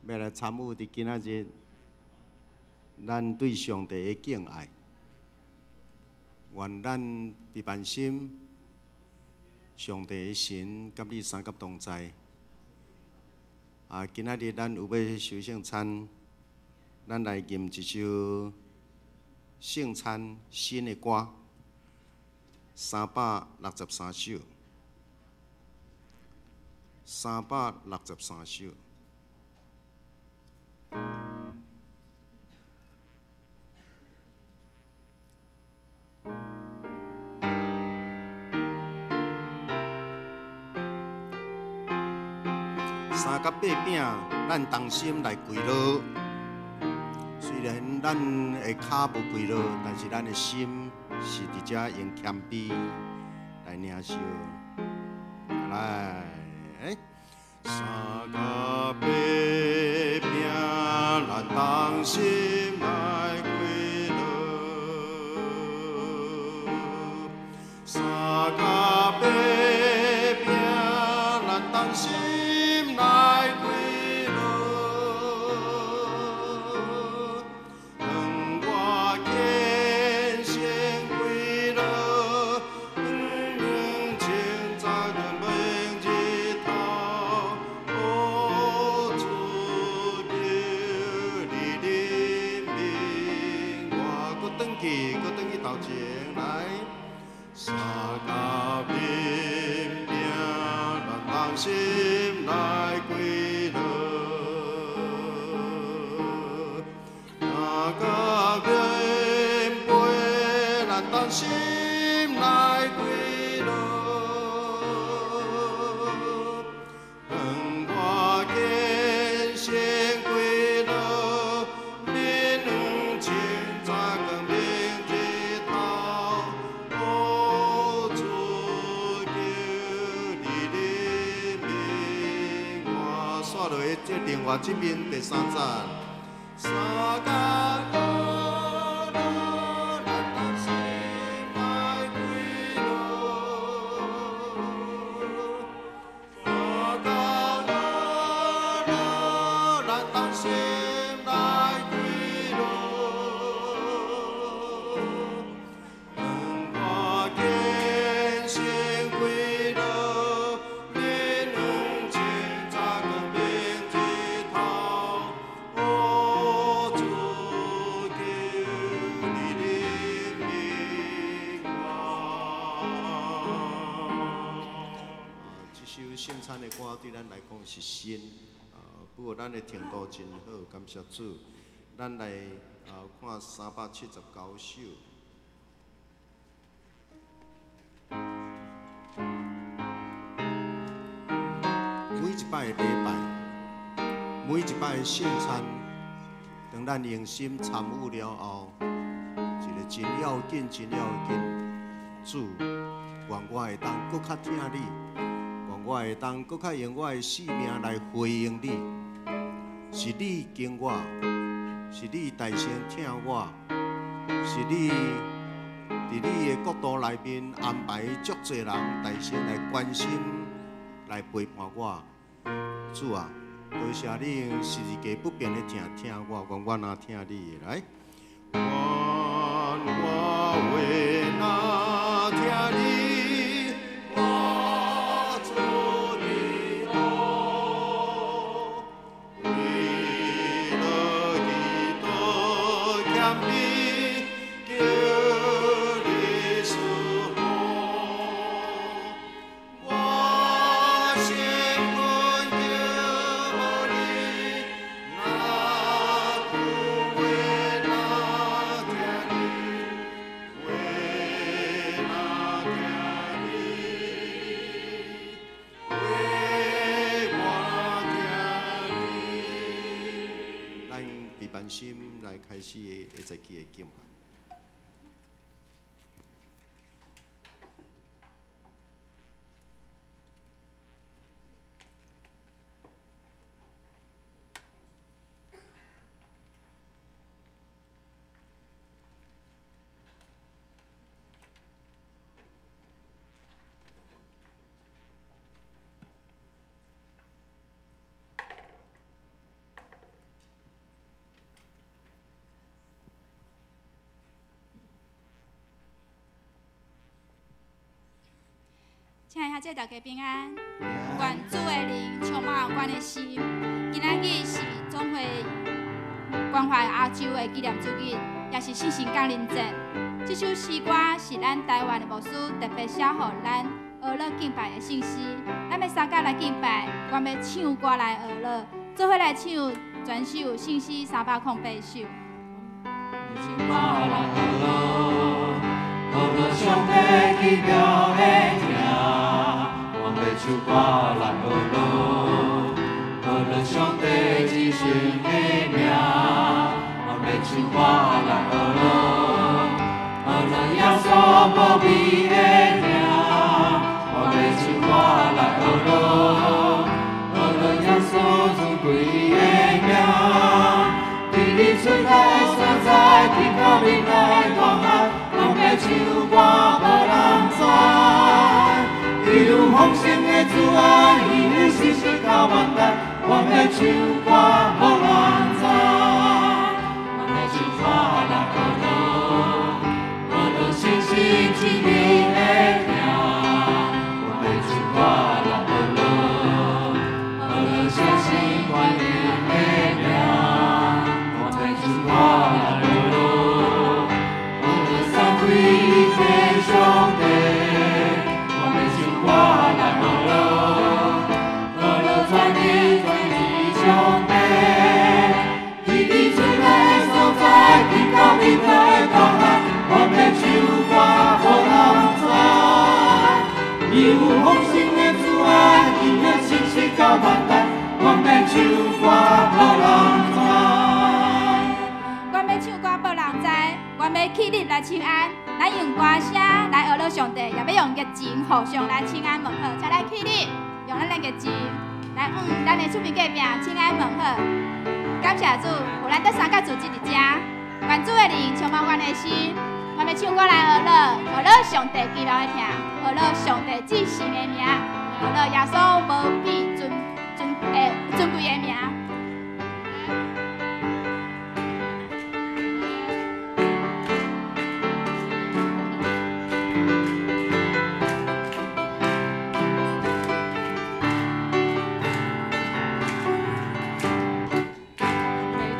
欲來參與佇今仔日，咱對上帝的敬愛。願咱平安心，上帝的神佮你三佮同在。啊，今仔日咱有欲守聖餐，咱來吟一首聖餐新的歌，363首，363首。三佮八餅，咱同心來跪落。雖然咱的跤無跪落，但是咱的心是佇遮用謙卑來領受。來，三佮八餅，咱同心來跪落。三佮八餅，咱同心來跪落。當我虔誠跪落，清早光明日頭，哦，主求你憐憫我，閣轉去，閣轉去頭前來。三佮貧餅，咱同心來跪落。三佮麵杯，咱同心來跪落。當我虔誠跪落，面清早光明日頭，哦，主求你憐憫我。煞落去，這另外這邊第三節。三佮樂，咱同心來跪落。三佮樂，咱同心來跪落。當我虔誠跪落，面清早光明日頭，哦，主求你憐憫我。啊，這首聖餐的歌對咱來講是新，啊，不過咱的程度真好，感謝主。咱來啊看379首。每一擺的禮拜，每一擺的聖餐，當咱用心參與了後，一個真要緊、真要緊，主，願我會當閣較疼你，願我會當閣較用我的性命來回應你。是你經我，是你大聲疼我，是你佇你的國度內面安排足濟人大聲來關心、來陪伴我。主啊，多謝你用十字架不變的疼疼我，願我若疼你的來。願我話若疼你，我主的好，為了基督謙卑，求你賜福。我心本求無你，哪句話若疼你，話若疼你，話我疼你。咱平安心來開始下節期的敬拜。親愛的兄弟大家平安，願主的靈充滿阮的心。今仔日是總會關懷亞洲的紀念主日，也是聖神降臨節。這首詩歌是咱台灣的牧師特別寫予咱學樂敬拜的聖詩。咱欲相佮來敬拜，阮欲唱歌來學樂，做伙來唱全首聖詩308首。唱歌來學樂，學樂上帝奇妙的疼。阮欲唱歌來學樂，學樂上帝至聖的名。阮欲唱歌來學樂，學樂耶穌無比的疼。阮欲唱歌來學樂，學樂耶穌尊貴的名。佇你出來的所在，天到日來大喊，阮欲唱歌予人知。伊有豐盛的慈愛，伊的信實到萬代，阮欲唱歌予人知。阮欲唱歌來學樂，學樂信實真理的疼。阮欲唱歌來學樂，學樂相信觀音的名。阮欲唱歌來學樂，學樂三位一體上帝。阮欲唱歌來學樂，學樂全能全知上帝。佇你出來的所在，天到日來大喊，阮欲唱歌予人知。伊有豐盛的慈愛，伊的信實到萬代，阮欲唱歌予人知。阮欲唱歌予人知，阮欲起立來請安，咱用歌聲來學樂上帝，也欲用熱情互相來請安問好。請來起立，用咱的熱情來咱的厝邊隔壁請安問好。感謝主，予咱得相佮聚集佇遮，願主的靈充滿阮的心，阮欲唱歌來學樂，學樂上帝奇妙的疼，學樂上帝至聖的名，學樂耶穌無比尊貴的名。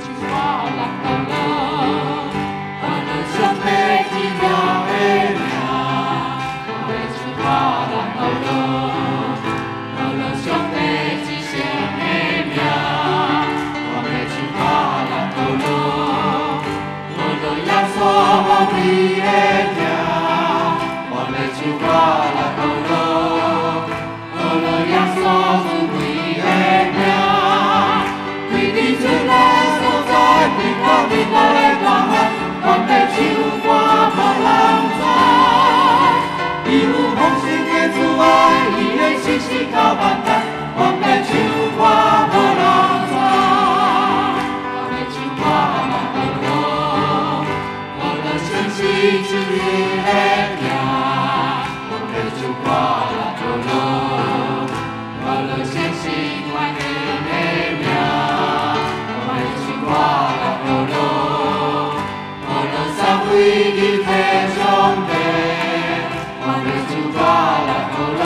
唱歌來學樂，學樂上帝奇妙的名。阮欲唱歌來學樂，學樂上帝至聖的名。阮欲唱歌來學樂，學樂耶穌無比的疼。阮欲唱歌來學樂，學樂耶穌尊貴的名。佇你出來的所在，天到日來大喊，阮欲唱歌予人知。伊有豐盛的慈愛，伊的信實到萬代，阮欲唱歌予人知。阮欲唱歌來學樂，學樂相信真理的疼。阮欲唱歌來學樂，學樂相信觀音的名。阮欲唱歌來學樂，學樂三位一體上帝。阮欲唱歌來學樂，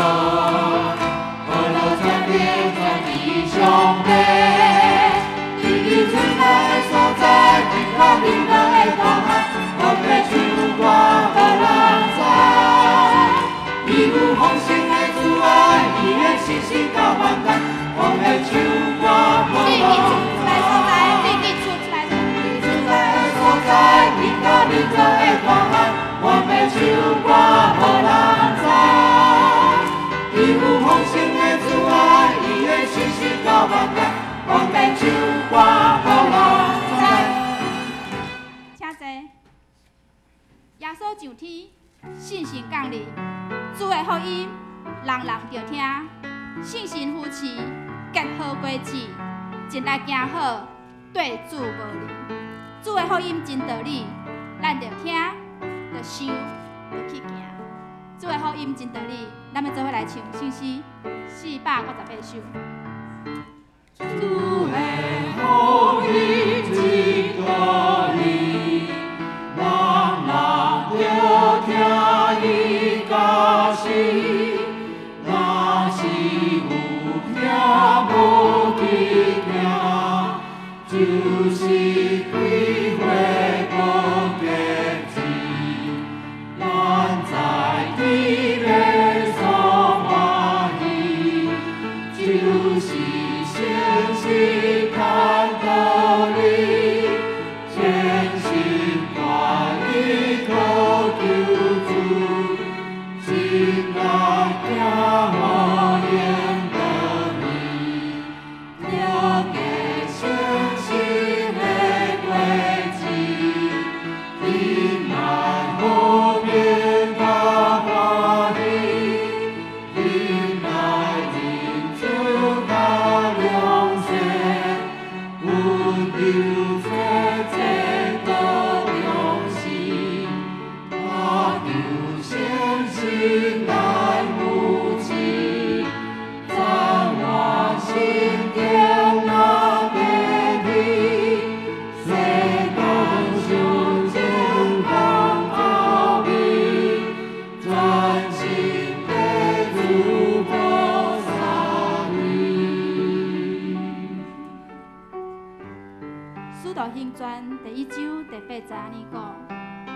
學樂全能全知上帝。佇你出來的所在，天到日來大喊，阮欲唱歌予人知。伊有豐盛的慈愛，伊的信實到萬代，阮欲唱歌予你人出來所在，你出來。出來的所在，天到日來大喊，阮欲唱歌予人知。伊有豐盛的慈愛，伊的信實到萬代，阮欲唱歌予人知。請坐。耶穌上天，聖神降臨，主的福音，人人著聽。聖神扶持，結好果子，盡力行好，對主無離。主的福音真道理，咱著聽，著想，著去行。主的福音真道理，咱欲做伙來唱聖詩498首。主的福音真道理，人人著聽伊教示，就是開花無結子，咱在主內所歡喜，就是誠實牽導你，全心全意靠救主，真愛行予領導你，著結誠實的果子，忍耐和平佮歡喜，忍耐忍住佮良善，溫柔節制閣良心，我求誠實來扶持，讚我心中若袂離，世間上情當後面，專心地主菩薩你。使徒行傳第一章第八節按呢講：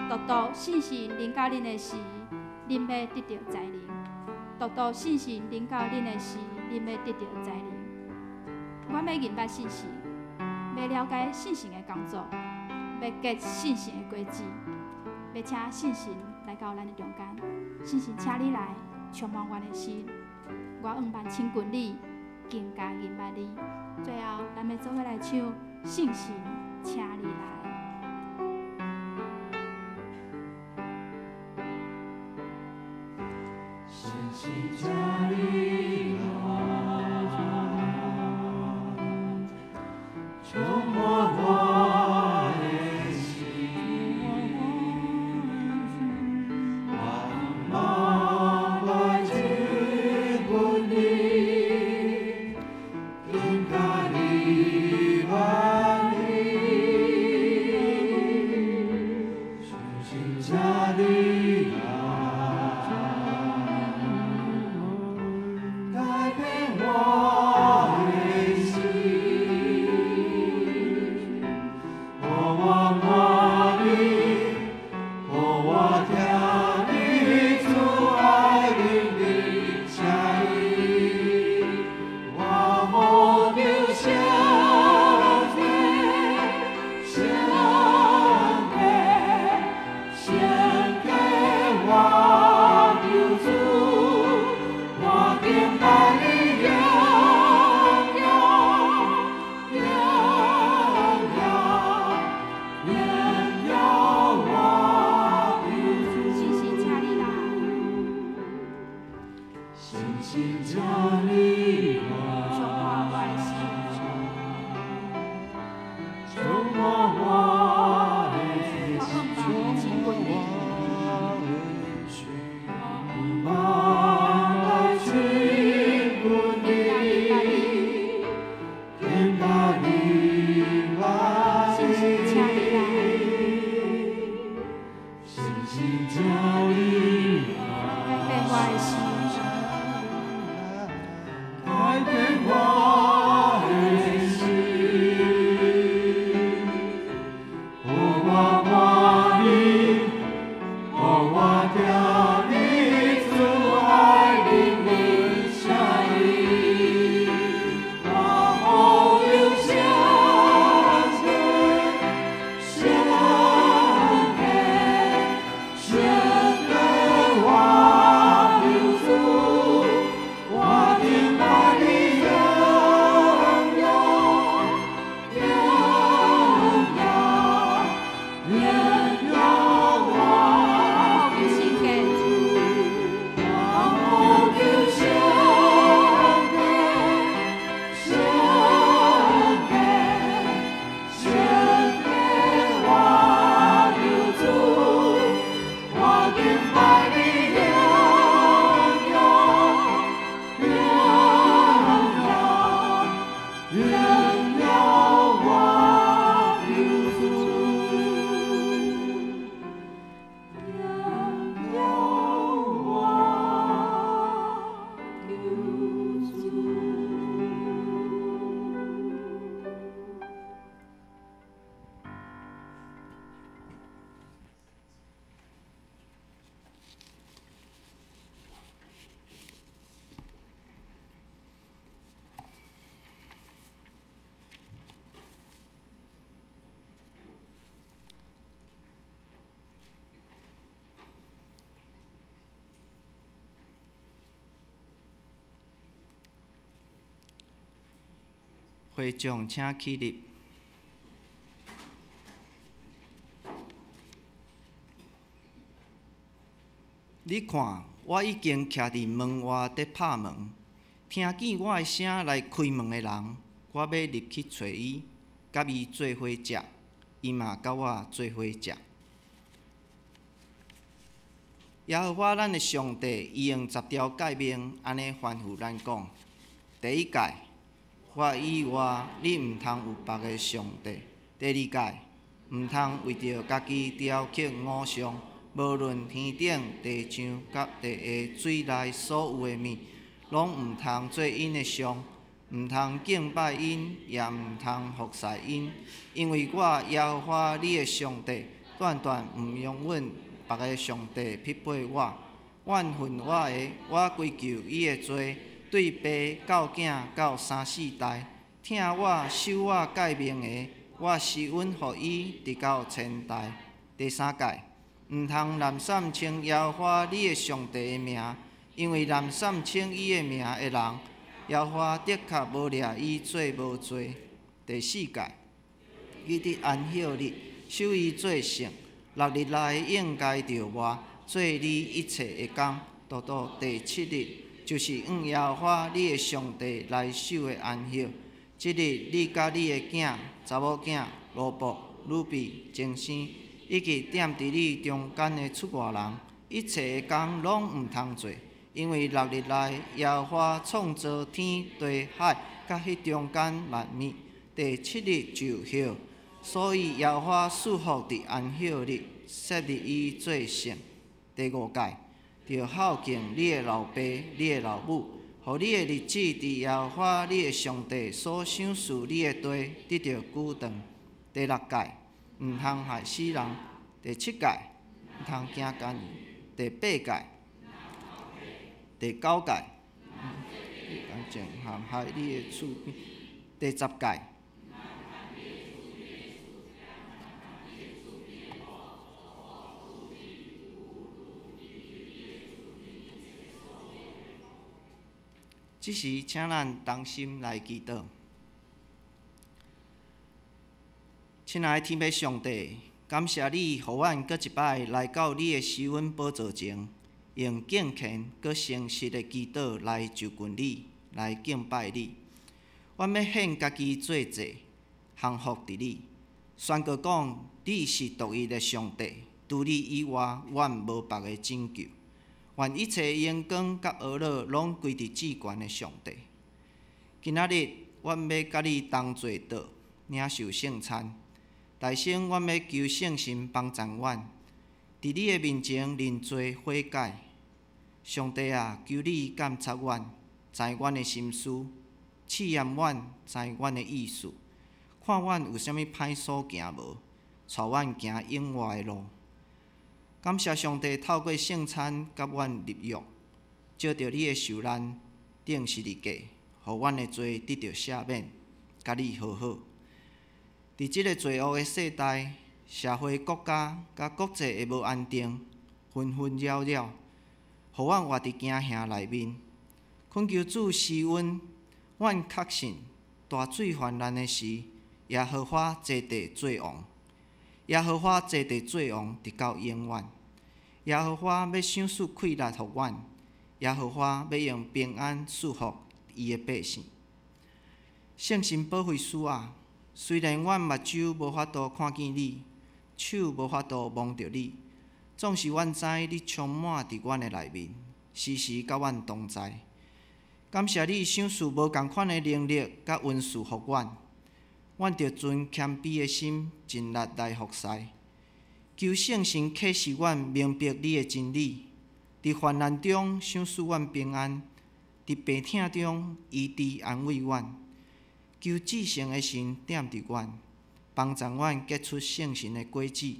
獨獨聖神臨到恁的時，恁欲得著才能；獨獨聖神臨到恁的時，恁欲得著才能。阮欲認捌聖神，欲了解聖神的工作，欲結聖神的果子，欲請聖神來到咱的中間。聖神，請你來充滿阮的心，我向望親近你，更加認捌你。最後，咱欲做伙來唱聖神，請你來。聖神，請你來，充滿我的心，我向望來親近你，更加你歡喜。聖神，請你來，改變我的心，予我看你，予我聽你慈愛靈的聲音，我無求聖會眾請起立。你看，我已經徛佇門外佇拍門，聽見我的聲來開門的人，我欲入去揣伊，佮伊做伙食，伊嘛佮我做伙食。耶和華咱的上帝，伊用十條誡命按呢吩咐咱講：第一誡，我以外你毋通有別个上帝；第二誡，毋通為著家己雕刻偶像，無論天頂、地上佮地下水內所有的物，攏毋通做𪜶的像，毋通敬拜𪜶，也毋通服侍𪜶，因為我耶和華你的上帝，斷斷毋容允別个上帝匹配我。怨恨我的，我追究伊的罪，對爸到囝到三四代；疼我、守我誡命的，我施恩予伊，直到千代。第三誡，毋通濫訕稱耶和華你的上帝的名，因為濫訕稱伊的名的人，耶和華的確無掠伊做無罪。第四誡，你佇安息日守伊做聖，六日內應該著活，做你一切的工，獨獨第七日，就是向耶和華你的上帝來守的安息。這日你佮你的囝、查某囝、奴僕、女婢、童生，以及踮佇你中間的出外人，一切的工攏毋通做，因為六日內耶和華創造天地海，佮彼中間萬物，第七日就歇。所以耶和華賜福佇安息日，設立伊做聖。第五誡，著孝敬你的老爸、你的老母，予你的日子佇耶和華你的上帝所賞賜你的地得著久長。第六誡，毋通害死人。第七誡，毋通行姦淫。第八誡，第九誡，淨陷害你的厝邊。第十誡。這時，請咱同心來祈禱。親愛的天父上帝，感謝你，予阮閣一擺來到你的施恩寶座前，用敬虔閣誠實的祈禱來就近你，來敬拜你。阮欲獻家己做祭，降服佇你，宣告講你是獨一的上帝，除你以外，阮無別个拯救。願一切榮光佮呵咾攏歸佇至懸的上帝。今仔日，阮欲佮你同坐桌，領受聖餐。代先，阮欲求聖神幫贊阮，佇你的面前認罪悔改。上帝啊，求你鑒察阮，知阮的心思，試驗阮，知阮的意思，看阮有啥物歹所行無，帶阮行永活的路。感謝上帝透過聖餐佮阮立約，藉著你的受難、釘十字架，予阮的罪得著赦免，佮你和好。佇這个罪惡的世代，社會、國家佮國際的無安定，紛紛擾擾，予阮活佇驚嚇內面。懇求主施恩，阮確信大水泛濫的時，耶和華坐地做王，耶和華坐地做王，直到永遠。耶和華欲賞賜氣力予阮，耶和華欲用平安賜福伊的百姓。聖神保惠師啊，雖然阮目睭無法度看見你，手無法度摸著你，總是阮知你充滿佇阮的內面，時時佮阮同在。感謝你賞賜無仝款的能力佮恩賜予阮，阮著存謙卑的心，盡力來服侍。求聖神啟示阮明白你的真理，佇患難中賞賜阮平安，佇病痛中醫治安慰阮。求至聖的神踮佇阮，幫助阮結出聖神的果子，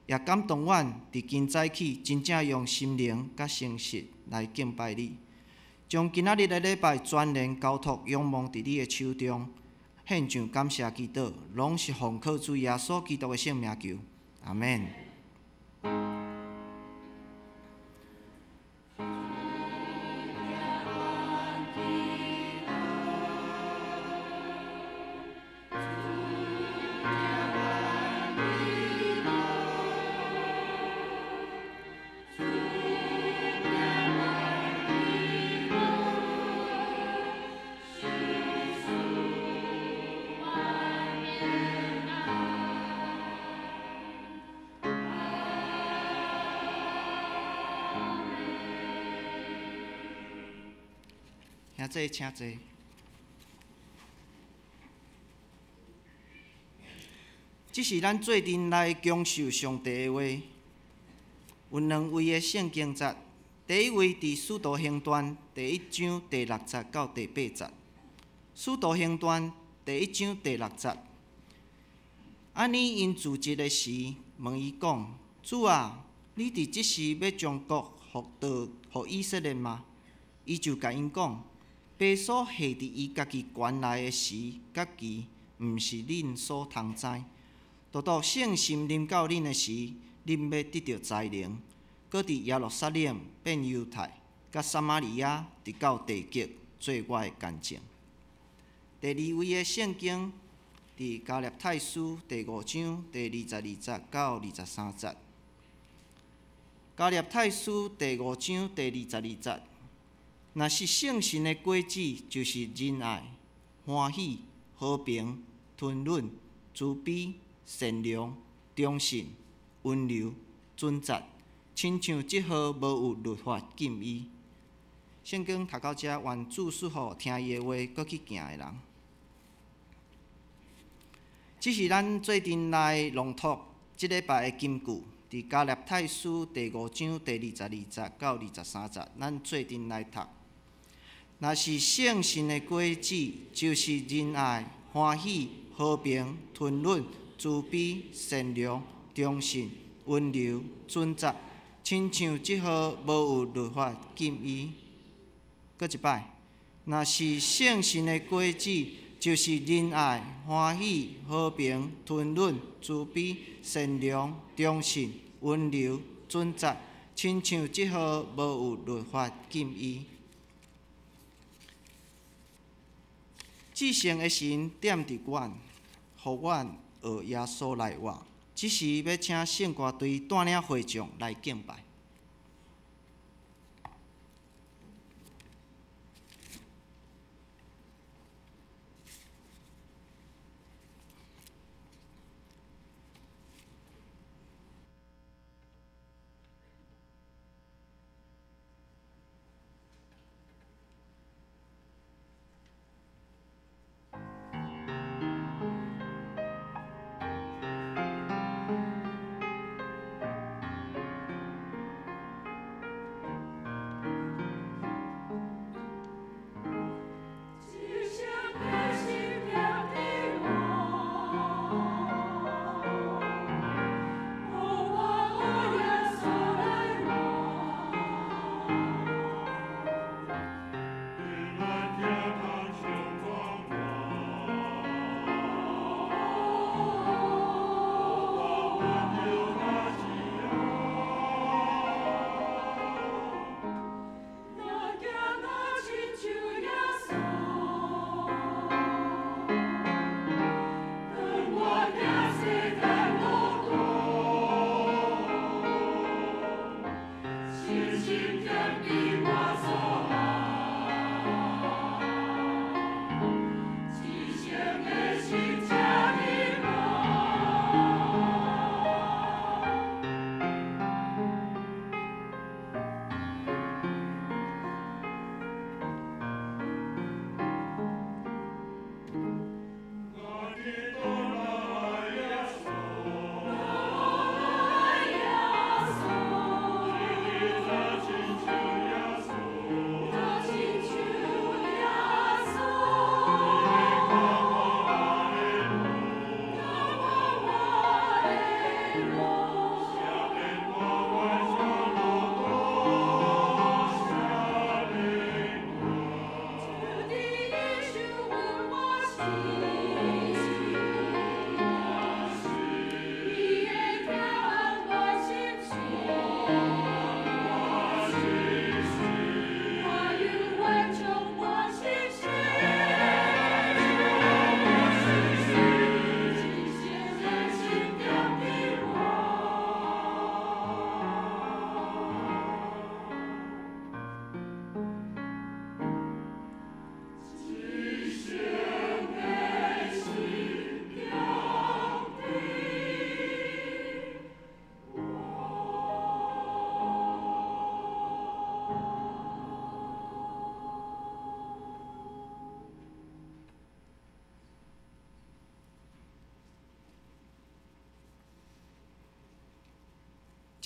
也感動阮佇今早起真正用心靈佮誠實來敬拜你。將今仔日的禮拜全然交託仰望佇你的手中，獻上感謝祈禱，攏是奉靠主耶穌基督的聖名求。阿們。兄弟請坐。這是咱做陣來享受上帝的話。有兩位的聖經節，第一位佇使徒行傳第一章第六節到第八節。使徒行傳第一章第六節，按呢𪜶聚集的時，問伊講：主啊，你佇這時欲將國復倒予以色列嗎？伊就共𪜶講：父所下佇伊家己權內的時佮期，毋是恁所通知。獨獨聖神臨到恁的時，恁欲得著才能，閣佇耶路撒冷、遍猶太、佮撒瑪利亞，直到地極，做我的見證。第二位的聖經，佇加拉太書第五章第22節到23節。加拉太書第五章第22節，若是聖神的果子，就是仁愛、歡喜、和平、吞忍、慈悲、善良、忠信、溫柔、準則，親像這號無有律法禁伊。聖經讀到這，願主賜予聽伊的話，閣去行的人。這是咱做陣來朗讀這禮拜的金句，佇加拉太書第五章第22節到23節，咱做陣來讀。若是聖神的果子，就是仁愛、歡喜、和平、吞忍、慈悲、善良、忠信、溫柔、準則，親像這號無有律法禁伊。閣一擺，若是聖神的果子，就是仁愛、歡喜、和平、吞忍、慈悲、善良、忠信、溫柔、準則，親像這號無有律法禁伊。至聖的神踮佇阮，予阮學耶穌來活。這時欲請聖歌隊帶領會眾來敬拜。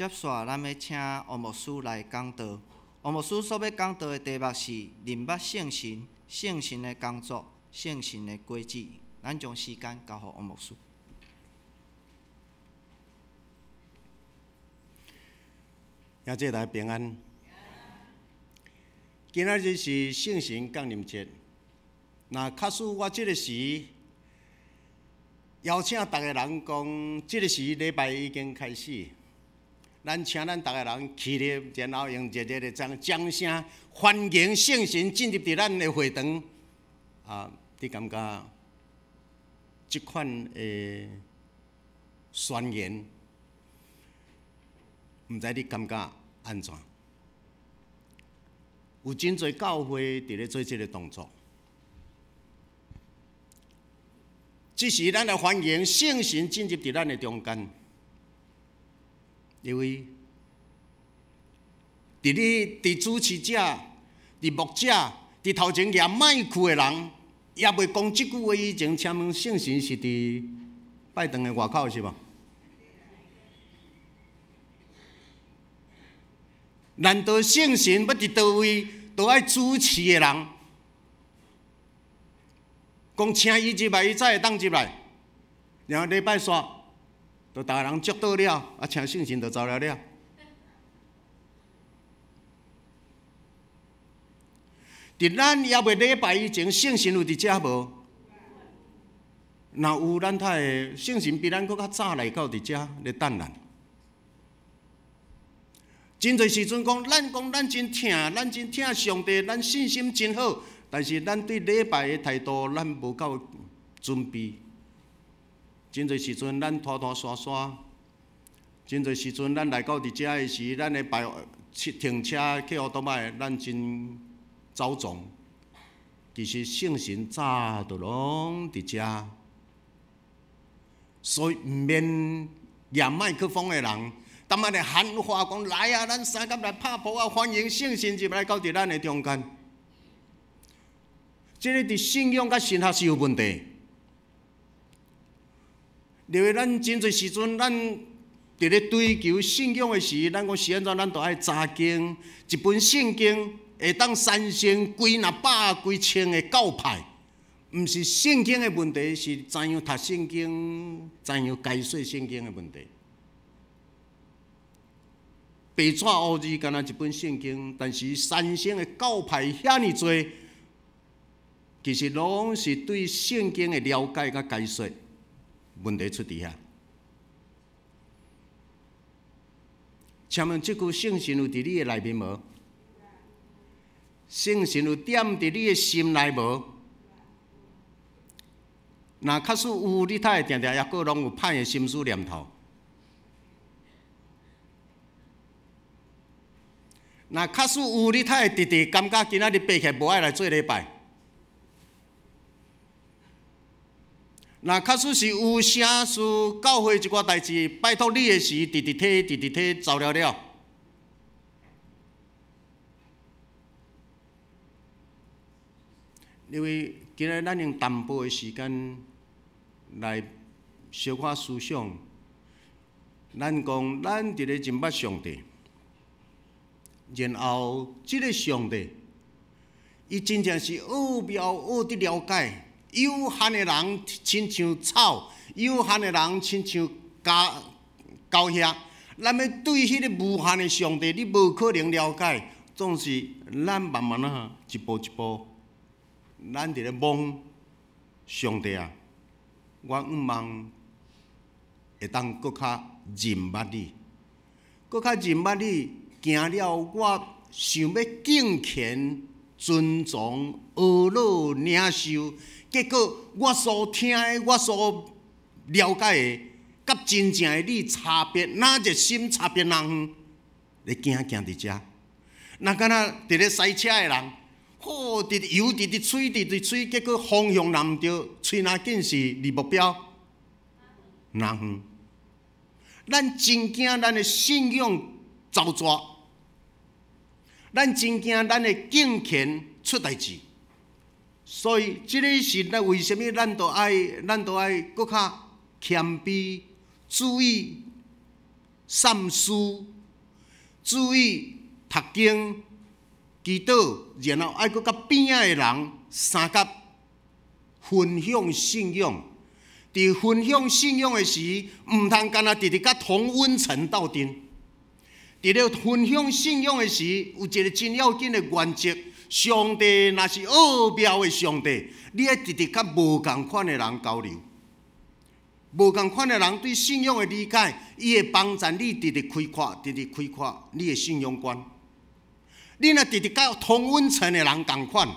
接紲，咱欲請王牧師來講道。王牧師所欲講道的題目是認捌聖神、聖神的工作、聖神的果子。咱將時間交予王牧師。兄弟大家平安。今仔日是聖神降臨節，若假使我這个時邀請逐个人講，這个時禮拜已經開始，咱請咱逐个人起立，然後用熱烈的掌掌聲歡迎聖神進入佇咱的會堂。啊，你感覺這款的宣言，毋知你感覺按怎？有真濟教會佇咧做這个動作。這時，咱來歡迎聖神進入佇咱的中間，因為佇你佇主持者、佇牧者、佇頭前舉麥克的人，猶未講這句話以前，請問聖神是佇拜堂的外口是無？難道聖神欲佇佗位，都愛主持的人？講請伊入來，伊才會當入來。然後禮拜煞，就逐个人祝禱了，啊，請聖神就走了了。佇咱猶未禮拜以前，聖神有佇遮無？若有，咱才會聖神比咱閣較早來到佇遮咧等咱。真濟時陣講，咱講咱真疼，咱真疼上帝，咱信心真好。但是咱對禮拜的態度，咱無夠準備。真濟時陣，咱拖拖沙沙。真濟時陣，咱來到佇遮的時，咱的排停車去烏多擺，咱真走傱。其實聖神早就攏佇遮，所以毋免舉麥克風的人，當仔咧喊話講來啊，咱三甲來拍噗仔，歡迎聖神入來到佇咱的中間。這个佇信仰佮神學是有問題，因為咱真濟時陣，咱佇咧追求信仰的時，咱講是按怎，咱都愛查經，一本聖經會當產生幾若百幾千个教派，毋是聖經的問題，是怎樣讀聖經、怎樣解說聖經的問題。白紙烏字敢若一本聖經，但是產生的教派遐爾濟。其實攏是對聖經的了解佮解說問題出佇遐。請問這句聖神有佇你的內面無？聖神有踮佇你的心內無？若假使有，你才會定定猶閣攏有歹的心思念頭。若假使有，你才會直直感覺今仔日爬起來無愛來做禮拜。若假使是有啥事，教會一寡代誌，拜託你的時，直直推，直直推，走了了。因為今日咱用淡薄的時間來小可思想，咱講咱佇咧認捌上帝，然後這个上帝，伊真正是奧妙奧得了解。有限的人親像草，有限的人親像狗遐。咱欲對彼个無限的上帝，你無可能了解。總是咱慢慢仔，一步一步，咱佇咧摸上帝啊！我向望會當閣較認捌你，閣較認捌你，行了我想欲敬虔、尊崇、呵咾、領受。結果我所聽的、我所了解的，佮真正的你差別，哪一心差別那遠？咧行行佇遮，若敢若佇咧賽車的人，吼，直直油直直吹，直直吹，結果方向若毋對，吹若緊是離目標那遠？咱真驚咱的信仰走蛇，咱真驚咱的敬虔出代誌。所以，這个是咱為啥物咱都愛，咱都愛閣較謙卑，注意散思、注意讀經、祈禱，然後愛閣佮邊仔的人相佮分享信仰。佇分享信仰的時，毋通干焦直直佮同溫層鬥陣。佇咧分享信仰的時，有一个真要緊的原則：上帝若是奧妙的上帝，你愛直直佮無仝款的人交流。無仝款的人對信仰的理解，伊會幫助你直直開闊、直直開闊你的信仰觀。你若直直佮同溫層的人仝款，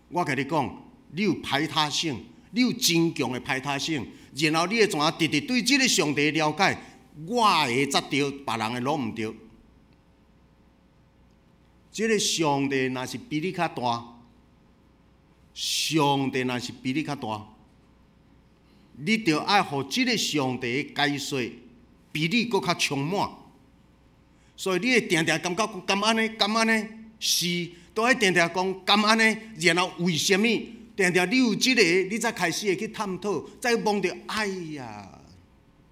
我共你講，你有排他性，你有真強的排他性，然後你會怎直直對這个上帝了解，我的才對，別人的攏毋對。這个上帝若是比你較大，上帝若是比你較大，你著愛予這个上帝的解說比你閣較充滿，所以你會定定感覺講敢按呢，敢按呢，是，都愛定定講敢按呢，然後為啥物？定定你有這个，你才開始會去探討，才摸著，哎呀，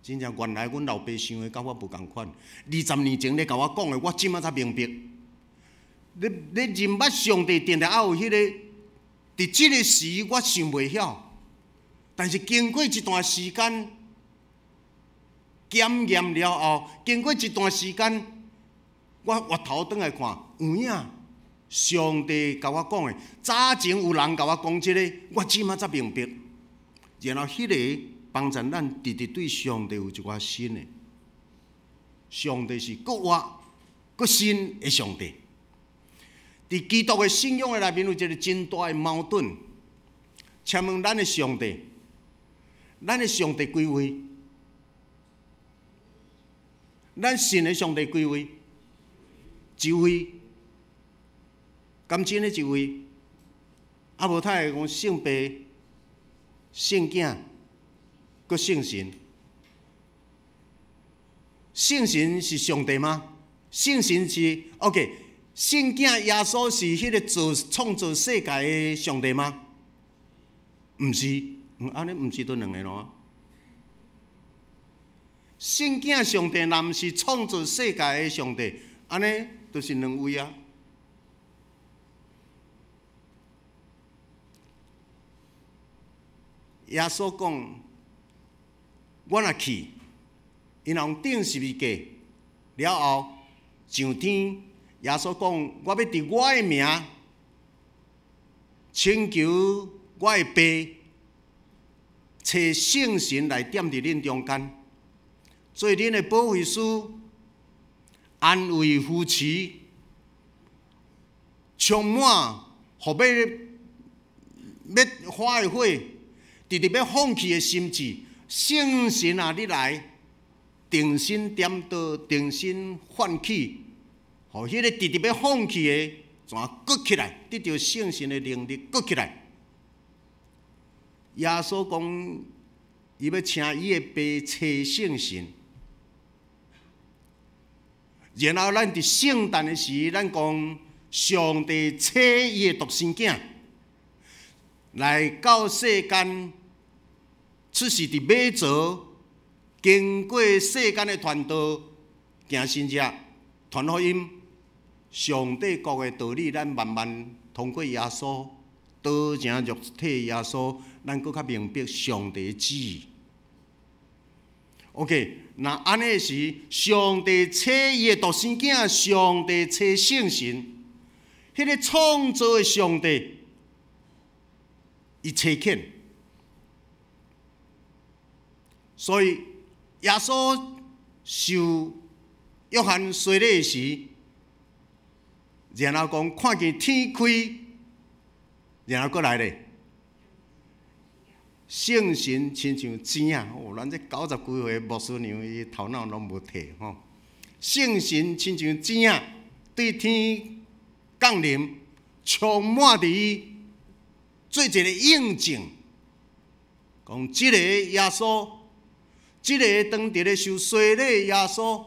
真正原來阮老爸想的佮我無仝款，20年前咧共我講的，我這馬才明白。你你認捌上帝，定定愛有彼个，佇這个時我想袂曉，但是經過一段時間檢驗了後，經過一段時間，我回頭轉來看，有影，上帝共我講的，早前有人共我講這个，我這馬才明白。然後彼个幫助咱直直對上帝有一寡新的，上帝是閣活閣新的上帝。佇基督的信仰的內面有一个真大的矛盾。請問咱的上帝，咱的上帝幾位？咱信的上帝幾位？一位。敢真的一位？啊，無太會講聖父、聖囝、閣聖神。聖神是上帝嗎？聖神是 OK。聖囝耶穌是彼个造創造世界的上帝嗎？毋是，按呢毋是都兩个囉。聖囝上帝若毋是創造世界的上帝，按呢就是兩位啊。耶穌講：我若去，伊若用釘十字架了後上天。耶穌講：我欲佇我的名請求我的爸，差聖神來踮佇恁中間，做恁的保惠師，安慰扶持，充滿，予欲欲發的火，直直欲放棄的心志。聖神啊，你來，重新點燈，重新喚起。予彼个直直欲放棄的，怎閣起來？得著聖神的能力，閣起來。耶穌講，伊欲請伊的爸差聖神。然後咱佇聖誕的時，咱講上帝差伊的獨生囝來到世間，出世佇馬槽，經過世間的傳道，行神跡，傳福音。上帝國的道理，咱慢慢通過耶穌，道成肉體耶穌，咱閣較明白上帝的旨意。OK，若按呢時，上帝差伊的獨生囝，上帝差聖神，彼个創造的上帝，伊差遣。所以耶穌受約翰洗禮時，然後講看見天開，然後閣來咧，聖神親像錢仔，哦，咱這九十幾歲牧師娘伊頭腦攏無退吼。聖神親像錢仔對天降臨，充滿佇伊，做一個印證，講這个耶穌，這个當佇咧受洗禮耶穌，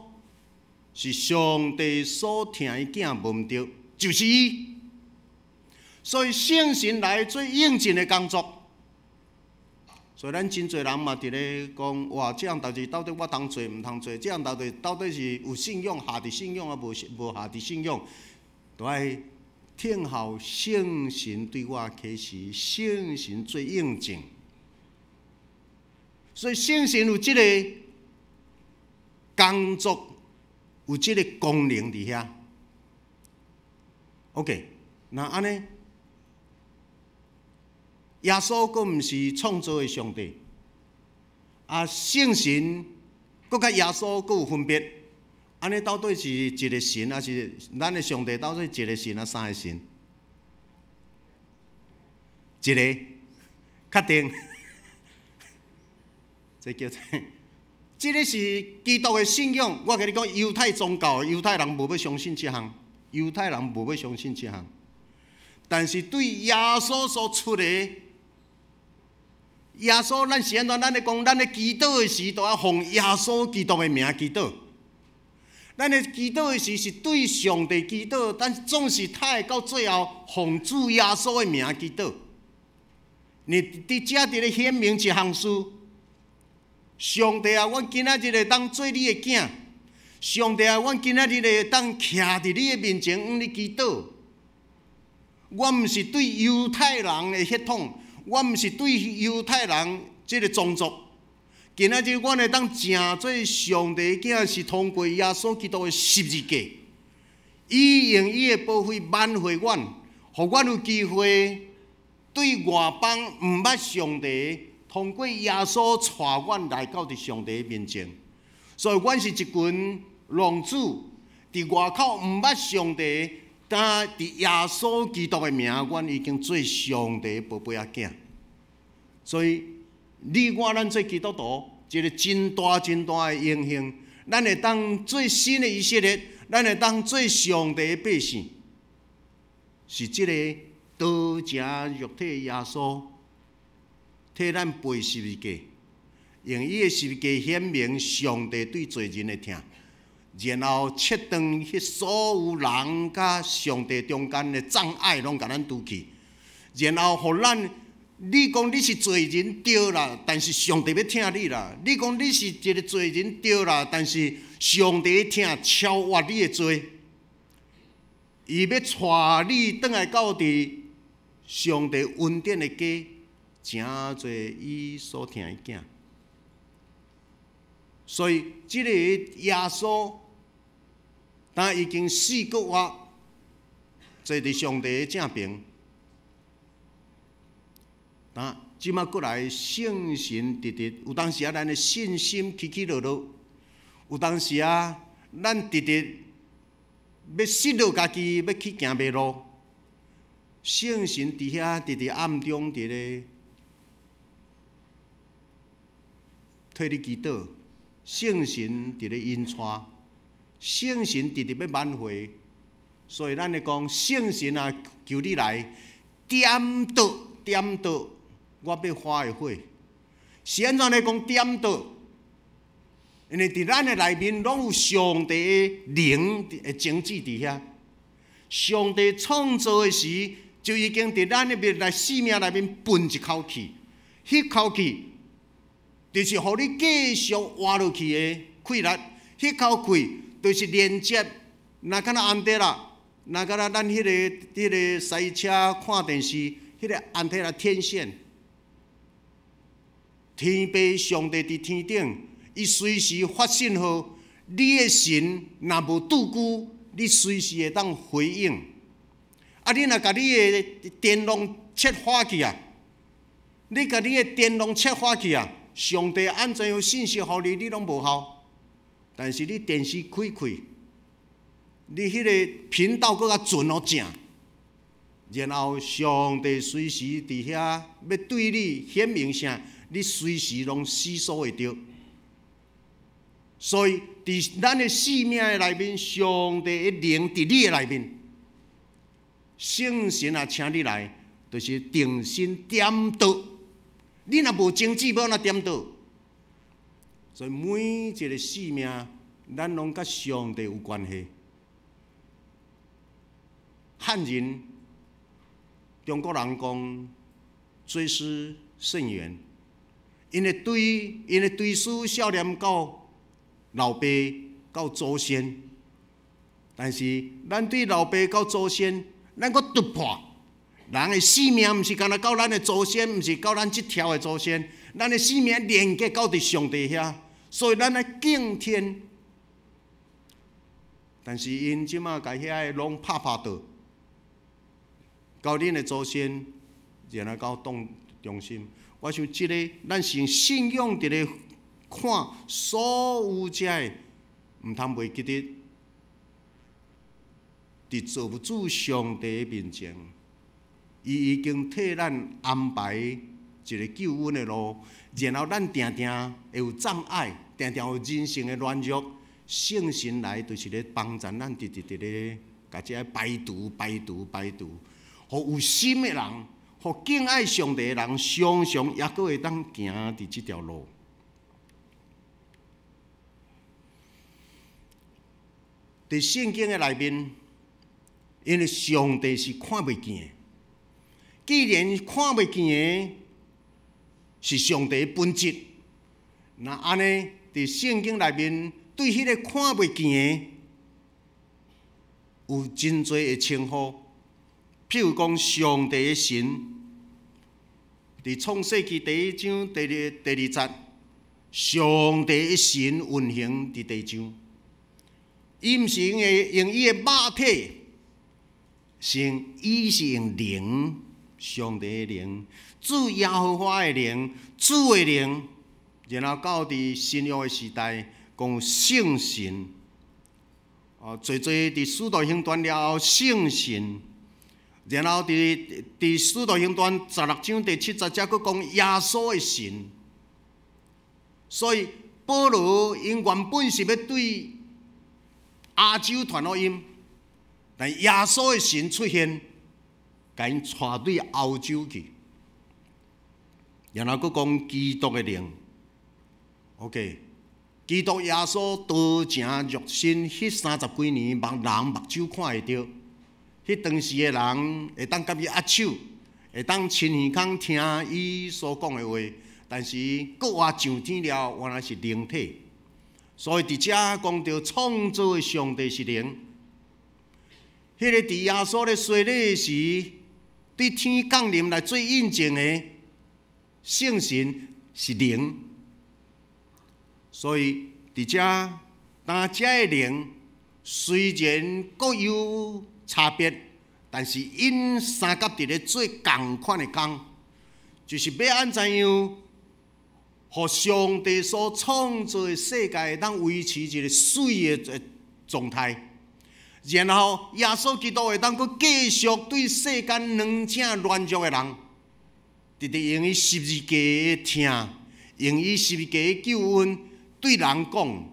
是上帝所疼的囝，無毋對。就是伊，所以聖神來做印證的工作。所以咱真濟人嘛佇咧講，哇！這項代誌到底我通做毋通做？這項代誌到底是有信仰下佇信仰啊，無無下佇信仰？都愛聽候聖神對我啟示，聖神做印證。所以聖神有這個工作，有這個功能佇遐。OK，那按呢？耶穌閣毋是創造的上帝，啊，聖神閣佮耶穌閣有分別，按呢到底是一個神，抑是咱的上帝到底一個神抑三個神？一個，確定？這叫做，這個是基督的信仰。我共你講，猶太宗教，猶太人無欲相信這項，猶太人無欲相信這項。但是對耶穌所出的，耶穌，咱是按怎？咱咧講，咱咧祈禱的時，都愛奉耶穌基督的名祈禱。咱咧祈禱的時是對上帝祈禱，但總是他會到最後奉主耶穌的名祈禱。你佇遮佇咧顯明一項事，上帝啊，阮今仔日會當做你的囝，上帝啊，阮今仔日會當徛佇你的面前，向你祈禱。我毋是對猶太人的血統。我毋是對猶太人這個種族，今仔日阮會當成做上帝的囝，是通過耶穌基督的十字架，伊用伊的寶血挽回阮，予阮有機會對外邦毋捌上帝，通過耶穌帶阮來到佇上帝面前。所以，阮是一群浪子，佇外口毋捌上帝。但佇耶穌基督的名，阮已經做上帝寶貝仔囝。所以，你我咱做基督徒，一個真大真大的榮幸，咱會當做新的以色列，咱會當做上帝的百姓，是這個道成肉體的耶穌替咱背十字架，用伊的十字架顯明上帝對罪人的疼。然後切斷彼所有人佮上帝中間的障礙，攏共咱除去。然後予咱，你講你是罪人對啦，但是上帝欲疼你啦。你講你是一個罪人對啦，但是上帝疼超越你的罪，伊欲帶你轉來到佇上帝恩典的家，成做伊所疼的囝。所以，這個耶穌，當已經死閣活，坐佇上帝的正爿。啊，這馬閣來聖神直直，有當時啊，咱的信心起起落落；有當時啊，咱直直欲失落家己，欲去行迷路。聖神佇遐直直暗中佇咧替你祈禱。聖神佇咧引帶，聖神直直欲挽回，所以咱咧講聖神啊，求你來點著點著我欲發的火。是按怎咧講點著？因為佇咱的內面攏有上帝的靈的種子佇遐。上帝創造的時，就已經佇咱的面來生命內面噴一口氣，彼口氣。就是予你繼續活落去的氣力，彼口氣就是連接，若敢若安德啦，若敢若咱彼個駛車看電視，彼個安提拉天線，天父上帝佇天頂，伊隨時發信號，你的神若無拄久，你隨時會當回應。啊，你若共你的電攏切火去啊，你共你的電攏切火去啊！上帝按怎樣信息予你，你攏無效。但是你電視開開，你彼個頻道閣較準哦正，然後上帝隨時佇遐欲對你顯明啥，你隨時攏吸收會著。所以佇咱的生命的內面，上帝的靈佇你的內面，聖神啊，請你來，就是重新點著。你若無種子，欲按怎點著？所以每一個生命，咱攏佮上帝有關係。漢人、中國人講追思甚遠， 𪜶的追思少年到老爸到祖先，但是咱對老爸到祖先，咱閣突破。人的性命毋是干焦到咱的祖先，毋是到咱這條的祖先，咱的性命連結到佇上帝遐，所以咱愛敬天。但是𪜶這馬共遐个攏拍拍倒，到恁的祖先，然後到當中心。我想這个，咱是用信仰佇咧看所有這个，毋通袂記得，佇造物主上帝面前，伊已經替咱安排一个救恩的路，然後咱定定會有障礙，定定有人性的軟弱，聖神來就是咧幫助咱，直直佇咧共這个排除、排除、排除，予有心的人，予敬愛上帝的人，常常猶閣會當行佇這條路。佇聖經的內面，因為上帝是看袂見的，既然看袂見的是上帝的本質，那按呢佇聖經內面對彼個看袂見的有真濟的稱呼，譬如講上帝的神，佇創世記第一章第二節，上帝的神運行佇地上，伊毋是用伊的肉體，是伊是用靈，上帝的靈，主耶和華的靈，主的靈，然後到佇新約的時代，講聖神，哦，濟濟佇使徒行傳了後聖神，然後佇使徒行傳16章第7節，才閣講耶穌的神。所以保羅𪜶原本是欲對亞洲傳福音，但耶穌的神出現，共𪜶帶對歐洲去，然後閣講基督的靈。OK，基督耶穌道成肉身，彼30幾年，目人目睭看會著，彼當時的人會當佮伊握手，會當親耳孔聽伊所講的話，但是閣活上天了，原來是靈體。所以佇遮講著創造的上帝是靈，彼個佇耶穌咧洗禮時，對天降臨來做印證的聖神是靈。所以佇遮，當遮的靈雖然各有差別，但是𪜶三甲佇咧做仝款的工，就是欲按怎樣，予上帝所創造的世界會當維持一個媠的狀態，然後耶穌基督會當閣繼續對世間軟正軟弱的人，直直用伊十字架的疼，用伊十字架的救恩，對人講：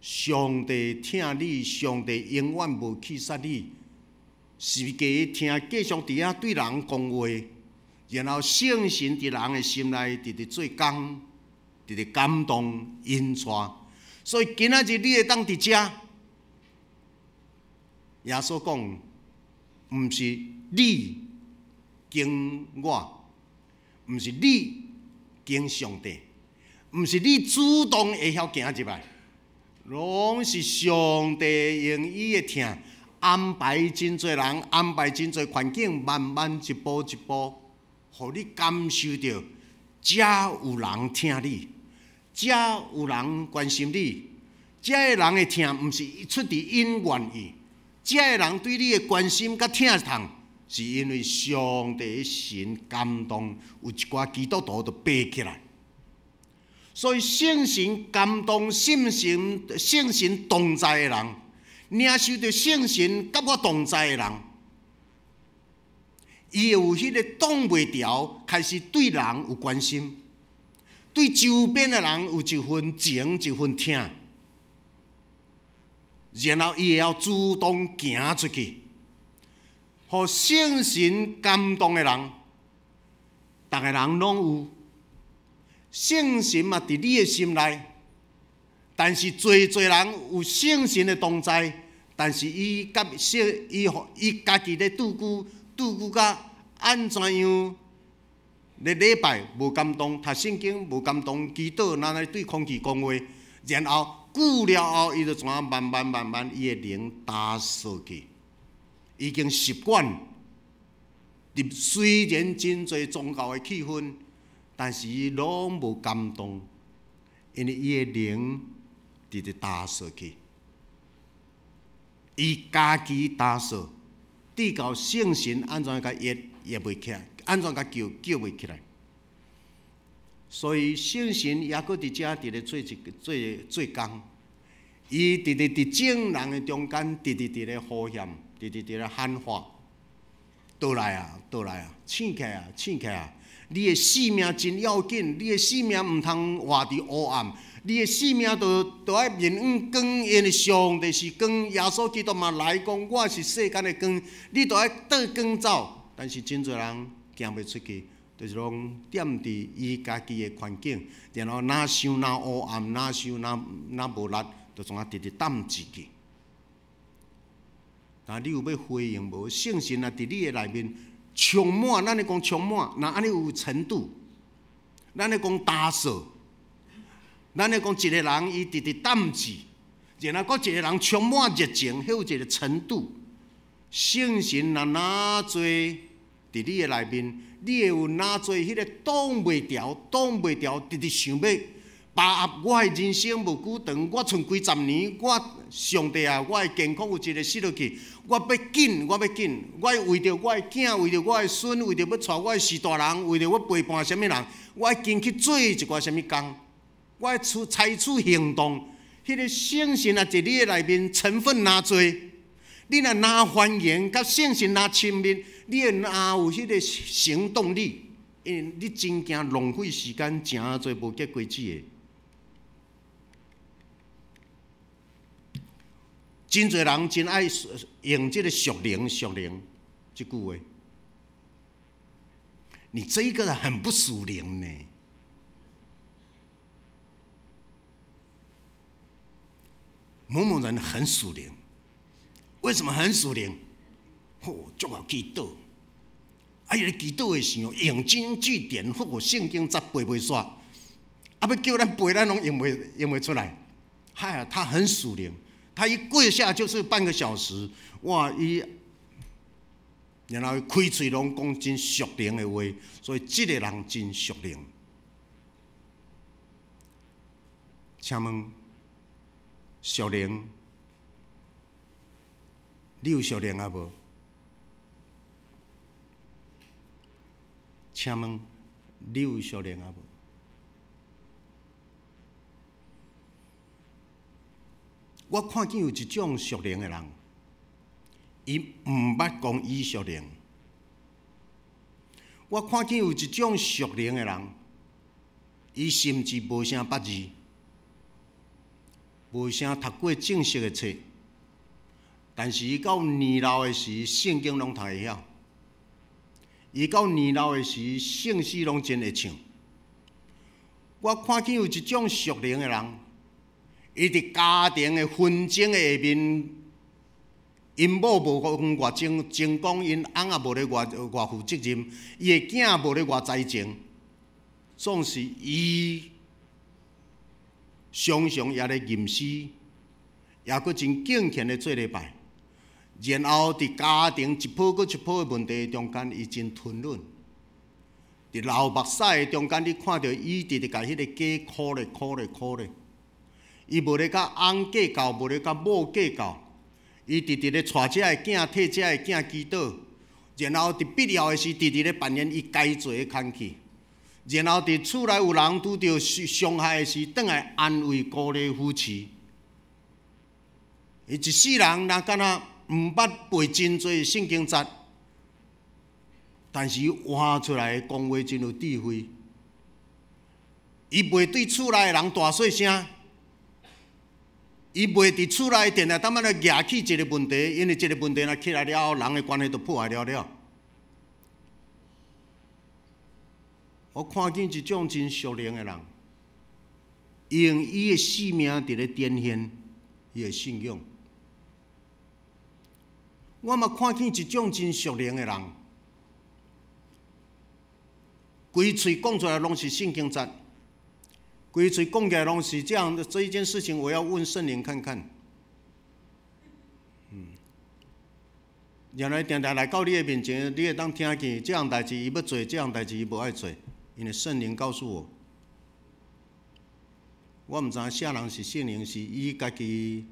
上帝疼你，上帝永遠無棄殺你。十字架的疼繼續佇遐對人講話。然後聖神佇人的心內直直做工，直直感動引帶。所以今仔日你會當佇遮，耶穌講，毋是你經我，毋是你經上帝，毋是你主動會曉行入來，攏是上帝用伊的疼安排真濟人，安排真濟環境，慢慢一步一步，予你感受著，遮有人疼你，遮有人關心你，遮的人的疼毋是出佇𪜶願意，遮的人對你的關心佮疼痛，是因為上帝的神感動，有一寡基督徒就爬起來。所以聖神感動、聖神聖神同在的人，領受著聖神佮我同在的人，伊會有彼个擋袂牢，開始對人有關心，對周邊的人有一份情、一份疼，然後伊會曉主動行出去，予聖神感動的人，逐个人攏有聖神嘛，佇你的心內，但是濟濟人有聖神的同在，但是伊佮聖伊伊家己咧拄久。拄久甲按怎樣咧禮拜無感動，讀聖經無感動，祈禱若咧對空氣講話，然後久了後，伊就怎慢慢慢慢，伊的靈焦燥去，已經習慣。雖然真濟宗教的氣氛，但是伊攏無感動，因為伊的靈直直焦燥去，伊家己焦燥，直到聖神按怎共搖搖袂起來，按怎共叫叫袂起來。所以聖神抑閣佇遮佇咧做一做做工，伊直直佇眾人的中間，直直佇咧呼喊，直直佇咧喊話。倒來啊，倒來啊，醒起來啊，醒起來啊！你的性命真要緊，你的性命毋通活佇黑暗，你的性命都愛面向光，因為上帝是光，耶穌基督嘛來講，我是世間的光，你都愛綴光走。但是真濟人行袂出去，就是攏踮佇伊家己的環境，然後若想若黑暗，若想若若無力，就怎啊直直淡自去。但你有欲回應無？聖神啊，佇你的內面充滿，咱咧講充滿，若按呢有程度，咱咧講焦燥，咱咧講一個人伊直直淡志，然後閣一個人充滿熱情，彼有一個程度。聖神若若濟佇你的內面，你會有若濟彼個擋袂牢、擋袂牢，直直想欲把握我的人生無久長，我賰幾十年，我上帝啊，我的健康有一個失落去，我欲緊，我欲緊，我為著我的囝，為著我的孫，為著欲帶我的序大人，為著欲陪伴啥物人，我愛緊去做一寡啥物工，我愛採取行動。彼個聖神啊，佇你的內面成分若濟，你若若歡迎，佮聖神若親密，你會若有彼個行動力，因為你真驚浪費時間，誠濟無結果子的。真濟人真愛用這個屬靈、屬靈這句話。你這個很不屬靈呢。某某人很屬靈，為什麼很屬靈？吼，足𠢕祈禱，啊，伊咧祈禱的時候引經據典，或聖經節背袂煞，啊，欲叫咱背，咱攏用袂出來。嗨啊，他很屬靈。他一跪下就是半個小時，哇！伊然後開喙攏講真屬靈的話，所以這個人真屬靈。請問屬靈，你有屬靈啊無？請問你有屬靈啊無？我看見有一種屬靈的人，伊毋捌講伊屬靈。我看見有一種屬靈的人，伊甚至無啥捌字，無啥讀過正式的冊，但是伊到年老的時，聖經攏讀會曉。伊到年老的時，聖詩攏真會唱。我看見有一種屬靈的人，伊佇家庭的紛爭的下面，𪜶某無講偌精精講，𪜶翁也無咧偌偌負責任，伊的囝無咧偌才情，總是伊常常也咧吟詩，也閣真敬虔咧做禮拜，然後佇家庭一鋪閣一鋪的問題中間，伊真吞忍。佇流目屎的中間，你看著伊直直共彼個家苦咧苦咧苦咧。伊無咧佮翁計較，無咧佮某計較，伊直直咧帶遮的囝，替遮的囝祈禱，然後佇必要的時，直直咧扮演伊該做的工課，然後佇厝內有人拄著傷害的時，轉來安慰、鼓勵、扶持。伊一世人若敢若毋捌背真濟聖經節，但是伊活出來的講話真有智慧。伊袂對厝內的人大細聲。伊袂佇厝內定定淡仔咧惹起一個問題，因為這個問題若起來了後，人的關係就破壞了了。我看見一種真屬靈的人，用伊的性命佇咧展現伊的信仰。我嘛看見一種真屬靈的人，規喙講出來攏是聖經節，規喙講起來攏是這樣的。這一件事情，我要問聖靈看看。原來定定來到你的面前，你會當聽見這項代誌伊欲做，這項代誌伊無愛做，因為聖靈告訴我，我毋知影啥人是聖靈，是伊家己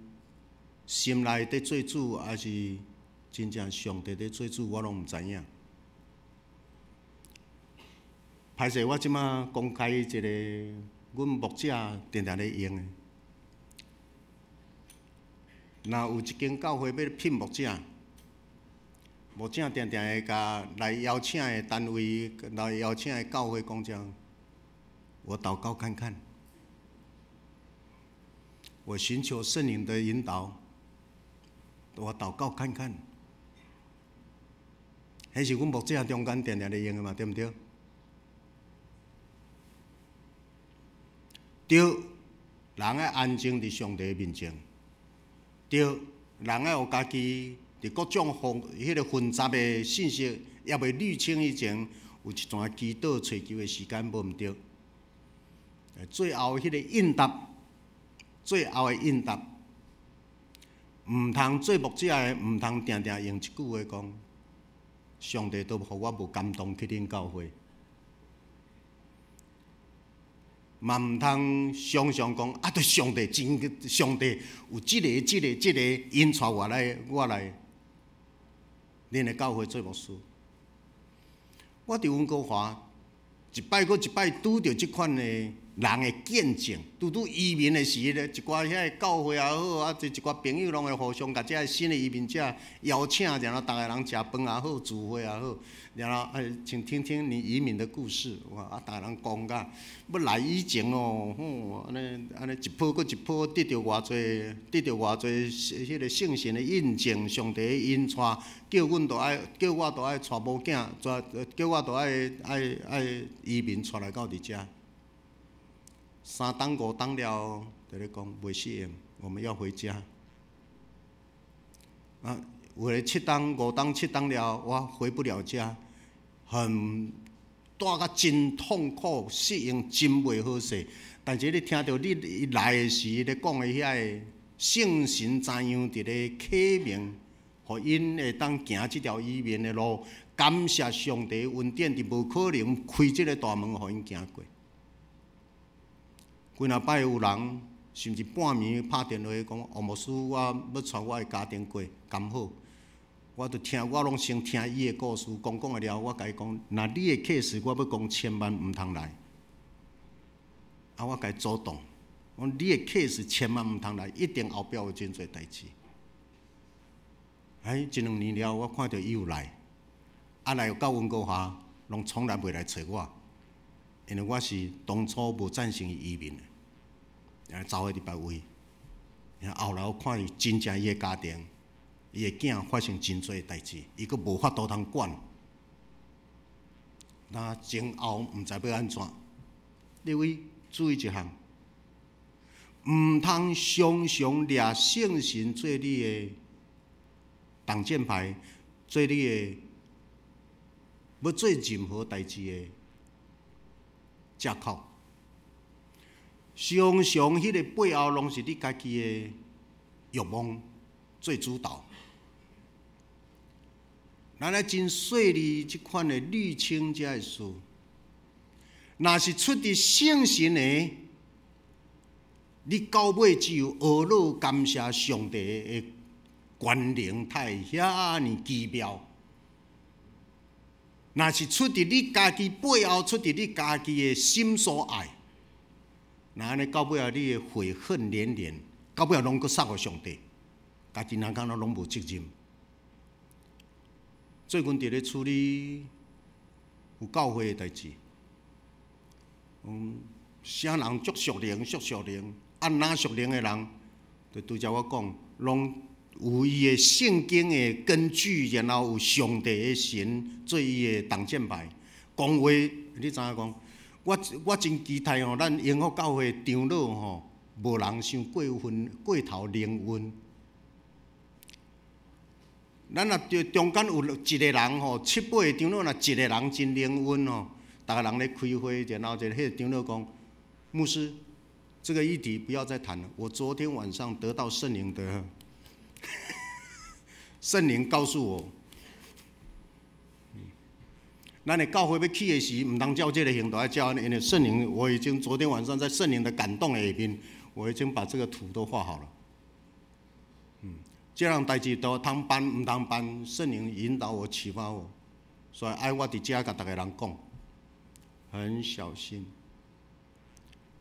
心內佇做主，還是真正上帝佇做主，我攏毋知影。歹勢，我這馬公開一個，阮牧者定定咧用的。若有一間教會欲聘牧者，牧者定定會共來邀請的單位、來邀請的教會講這，我禱告看看，我尋求聖靈的引導，我禱告看看，彼是阮牧者中間定定咧用的嘛，對毋對？對，人愛安靜佇上帝面前。對，人愛予家己佇各種混彼个混雜的信息猶未濾清以前，有一段祈禱揣求的時間，無毋對。最後彼個應答，最後的應答，毋通做牧者的，毋通定定用一句話講，上帝都予我無感動去恁教會。嘛毋通常常講啊！對上帝真，上帝有這个、這个、這個引帶我來，我來恁的教會做牧師。我佇溫哥華一擺閣一擺拄著這款的人的見證，拄拄移民的時咧，一寡遐个教會也好，啊，一寡朋友攏會互相共這个新的移民者邀請，然後逐个人食飯也好，聚會也好。然後，哎，請聽聽你移民的故事，哇！啊，逐个人講甲，欲來以前哦，吼，按呢按呢一波閣一波得著偌濟，得著偌濟，彼个聖神的印證，上帝的引帶，叫阮都愛，叫我都愛帶某囝，帶，叫我都愛愛愛移民帶來到佇遮。三冬五冬了，就咧講袂適應，我們要回家。啊，有的七冬五冬七冬了，我回不了家，很蹛甲真痛苦，適應真袂好勢。但是你聽著你伊來的時咧講的遐个聖神怎樣佇咧啟明，予𪜶會當行這條移民的路，感謝上帝恩典，佇無可能開這个大門予𪜶行過。幾若擺有人，甚至半暝拍電話講：王牧師，我欲帶我的家庭過，敢好？我就聽，我攏先聽伊的故事，講講了，我共伊講，若你的 case，我欲講千萬毋通來。啊，我共伊阻擋，講你的 case 千萬毋通來，一定後壁有真濟代誌。哎，一兩年了，我看著伊有來，啊來到溫哥華，攏從來袂來揣我，因為我是當初無贊成伊移民的，啊走去佇別位。後來我看伊真正伊的家庭，伊的囝發生真濟代誌，伊閣無法度通管。那前後毋知欲按怎。各位注意一項，毋通常常掠聖神做你的擋箭牌，做你的欲做任何代誌的借口。常常彼个背後攏是你家己的欲望做主導。咱愛真細膩這款的濾清這个事，若是出佇聖神的，你到尾只有呵咾感謝上帝的權能，才會遐爾奇妙。若是出佇你家己背後，出佇你家己的心所愛，若按呢到尾仔，你會悔恨連連，到尾仔攏閣捒予上帝，家己人敢若攏無責任。最近佇咧處理有教會的代誌，啥人足屬靈，足屬靈，按哪屬靈的人，就拄才我講，攏有伊的聖經的根據，然後有上帝的神做伊的擋箭牌。講話你知影講？我真期待吼，咱榮福教會長老吼，無人傷過分過頭靈恩。咱若中間有一個人吼，七八個長老若一個人真靈恩吼，逐逐个人咧開會，然後一个彼个長老講，牧師，這個議題不要再談了。我昨天晚上得到聖靈的，聖靈告訴我，咱的教會欲起的時，毋通照這個行動，愛照按，因為聖靈，我已經昨天晚上在聖靈的感動下面，我已經把這個圖都畫好了。這樣代誌都通辦毋通辦，聖靈引導我、啟發我，所以愛我佇遮共逐个人講，很小心。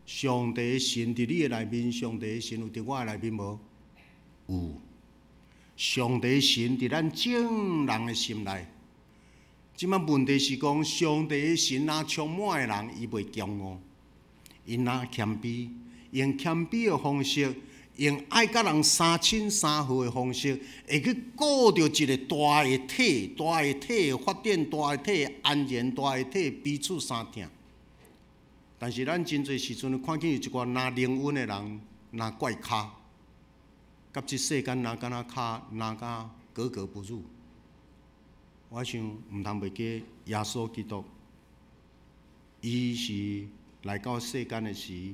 上帝神佇你的內面，上帝神有佇我的內面無？有。上帝神佇咱眾人的心內。這擺問題是講，上帝神若充滿的人，伊袂驕傲，伊若謙卑，用謙卑的方式，用愛佮人相親相和的方式，會去顧著一個大的體、大的體的發展、大的體的安然、大的體彼此相疼。但是咱真濟時陣看見有一寡若靈恩的人，若怪咖，佮這世間若敢若較若較格格不入。我想毋通袂記耶穌基督，伊是來到世間的時，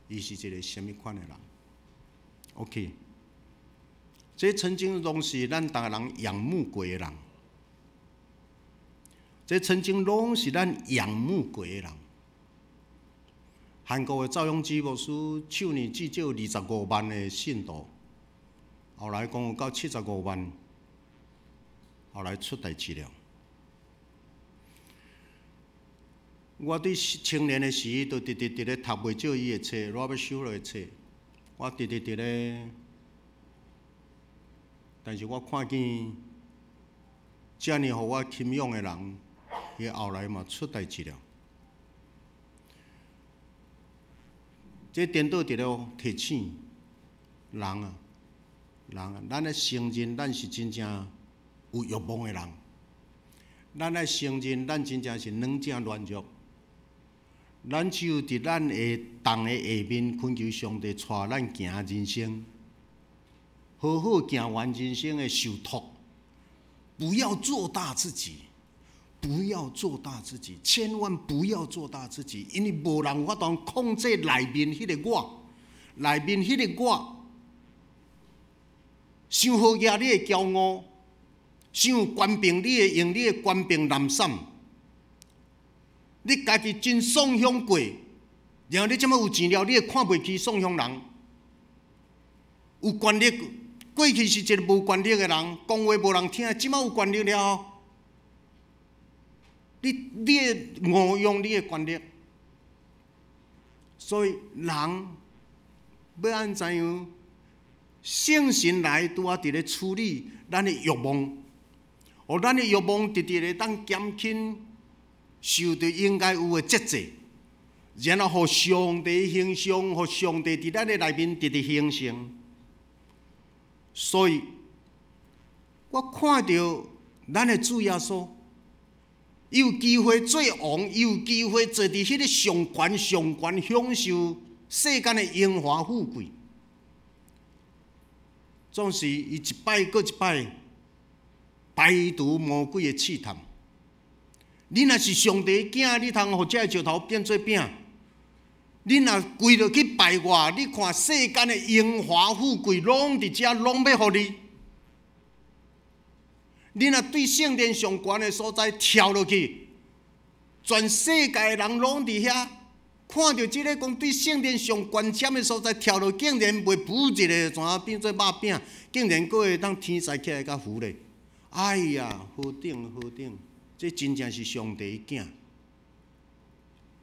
伊是一個啥物款的人？OK，這曾經攏是咱逐个人仰慕過的人，這曾經攏是咱仰慕過的人。韓國的趙永基牧師，去年至少25萬的信徒，後來講有到75萬，後來出代誌了。我佇青年的時，就直直佇咧讀袂少伊的冊，Robert Schuller 的冊，我直直佇咧，但是我看見遮爾予我欽仰的人，伊後來嘛出代誌了。這顛倒佇咧提醒人啊，人啊，咱愛承認咱是真正有欲望的人，咱愛承認咱真正是軟正軟弱。咱只有佇咱會動的下面，懇求上帝帶咱行人生，好好行完人生的受託，不要做大自己，不要做大自己，千萬不要做大自己，因為無人有法度控制內面彼个我，內面彼个我，傷好額你會驕傲，傷有權柄你會用你的權柄濫散。你家己真爽享過，然後你這麼有錢了，你會看袂起爽享人。有權力，過去是一個無權力的人，講話無人聽，這馬有權力了後，你會誤用你的權力。所以人欲按怎樣？聖神來拄仔佇咧處理咱的欲望，予咱的欲望直直會當減輕。受著應該有的節制，然後予上帝形象，予上帝佇咱的內面直直形成。所以，我看著咱的主耶穌，伊有機會做王，伊有機會坐佇彼个上懸上懸享受世間的榮華富貴，總是伊一擺閣一擺排除魔鬼的試探。你若是上帝囝，你通予這个石頭變做餅。你若跪落去拜我，你看世間的榮華富貴攏佇遮，攏欲予你。你若對聖殿上懸的所在跳落去，全世界的人攏佇遐看著這个講對聖殿上懸尖的所在跳落，竟然袂浮一个，怎啊變做肉餅？竟然閣會當天災起來較浮咧！哎呀，何等何等！這真正是上帝的囝，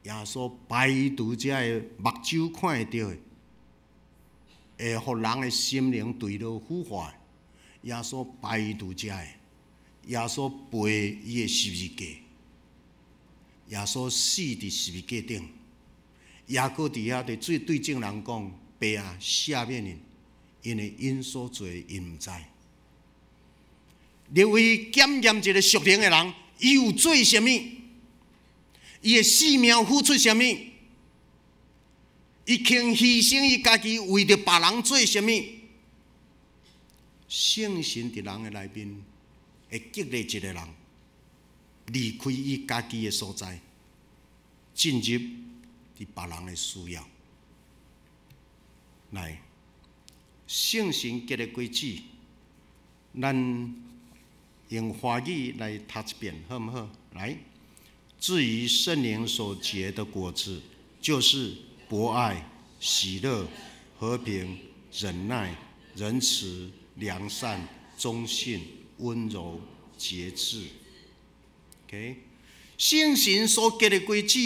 耶穌排除這个目睭看會著的，會予人的心靈墜落腐化的。耶穌排除這个，耶穌背伊的十字架，耶穌死佇十字架頂，也閣佇遐佇對眾人講：爸啊，赦免𪜶，因為𪜶所做的，𪜶毋知。入去檢驗一个屬靈的人。伊有做啥物？伊的性命付出啥物？伊肯犧牲伊家己為著別人做啥物？聖神佇人的內面會激勵一個人離開伊家己的所在，進入佇別人的需要。來，聖神結的果子，咱用華語來讀一遍，好毋好？來，至於聖靈所結的果子，就是博愛、喜樂、和平、忍耐、仁慈、良善、忠信、溫柔、節制。OK，聖神所結的果子，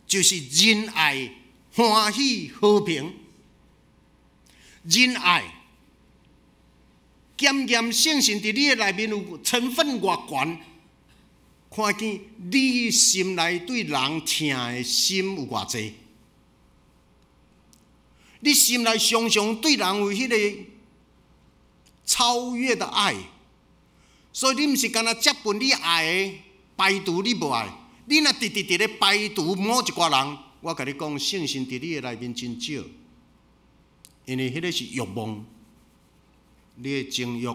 就是仁愛、歡喜、和平。仁愛，檢驗聖神佇你的內面有成分偌懸，看見你心內對人疼的心有偌濟。你心內常常對人有彼个超越的愛，所以你毋是干焦接近你愛的，排除你無愛。你若直直佇咧排除某一寡人，我共你講，聖神佇你的內面真少，因為彼个是欲望，你的情欲。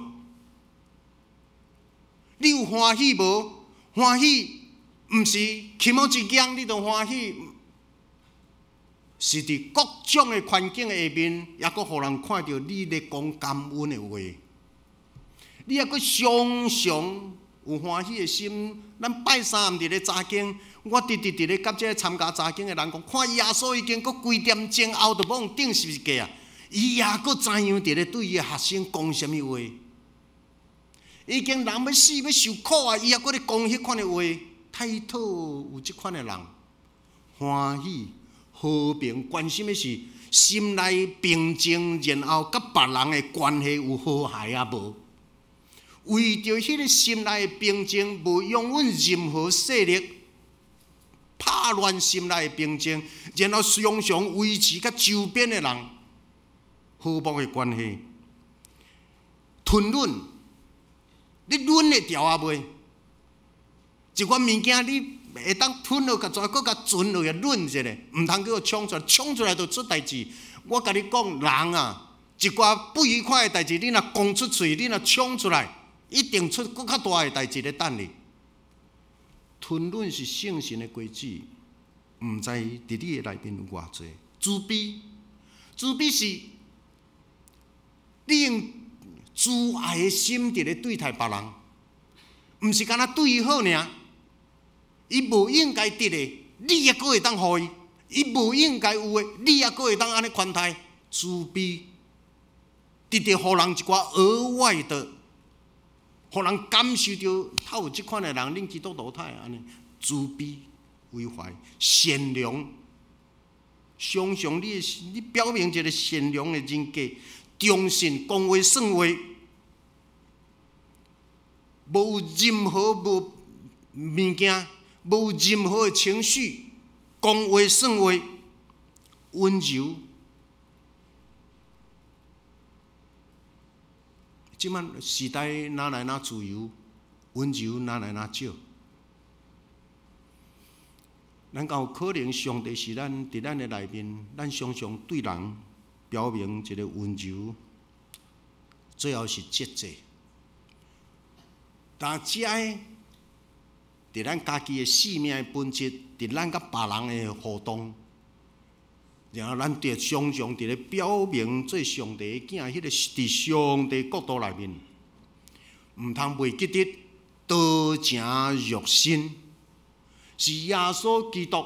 你有歡喜無？歡喜毋是起毛一驚你就歡喜，是佇各種的環境下面，猶閣予人看著你咧講感恩的話。你猶閣常常有歡喜的心。咱拜三毋佇咧查經，我直直佇咧佮這个參加查經的人講，看耶穌已經閣幾點鐘後就欲釘十字架啊，伊猶閣知影佇咧對伊的學生講啥物話。已經人欲死欲受苦啊，伊猶閣咧講彼款的話，太討有這款的人歡喜和平，關心的是心內平靜，然後佮別人的關係有和諧啊無？為著彼个心內的平靜，無容允任何勢力拍亂心內的平靜，然後常常維持佮周邊的人和睦的關係。吞忍，你忍會牢啊袂？一寡物件你會當吞落，共再閣共存落去忍一下，毋通叫衝出來，衝出來就出代誌。我共你講，人啊，一寡不愉快的代誌，你若講出喙，你若衝出來，一定出閣較大的代誌咧等你。吞忍是聖神的果子，毋知佇你的內面有偌濟。慈悲，慈悲是你用慈愛的心佇咧對待別人，毋是干焦對伊好爾。伊無應該得的，你猶閣會當予伊；伊無應該有的，你猶閣會當按呢寬待。慈悲，直直予人一寡額外的，予人感受著，透有這款的人，恁基督徒太按呢慈悲為懷、善良，常常你你表明一个善良的人格，忠信，講話算話，無任何無物件。無任何的情緒，講話算話，溫柔。這擺時代愈來愈自由，溫柔愈來愈少。咱敢有可能，上帝是咱佇咱的內面，咱常常對人表明一个溫柔，最後是節制。但這个佇咱家己的性命的本質，佇咱佮別人的互動，然後咱著常常佇咧表明做上帝的囝，彼个佇上帝國度內面，毋通袂記得道成肉身，是耶穌基督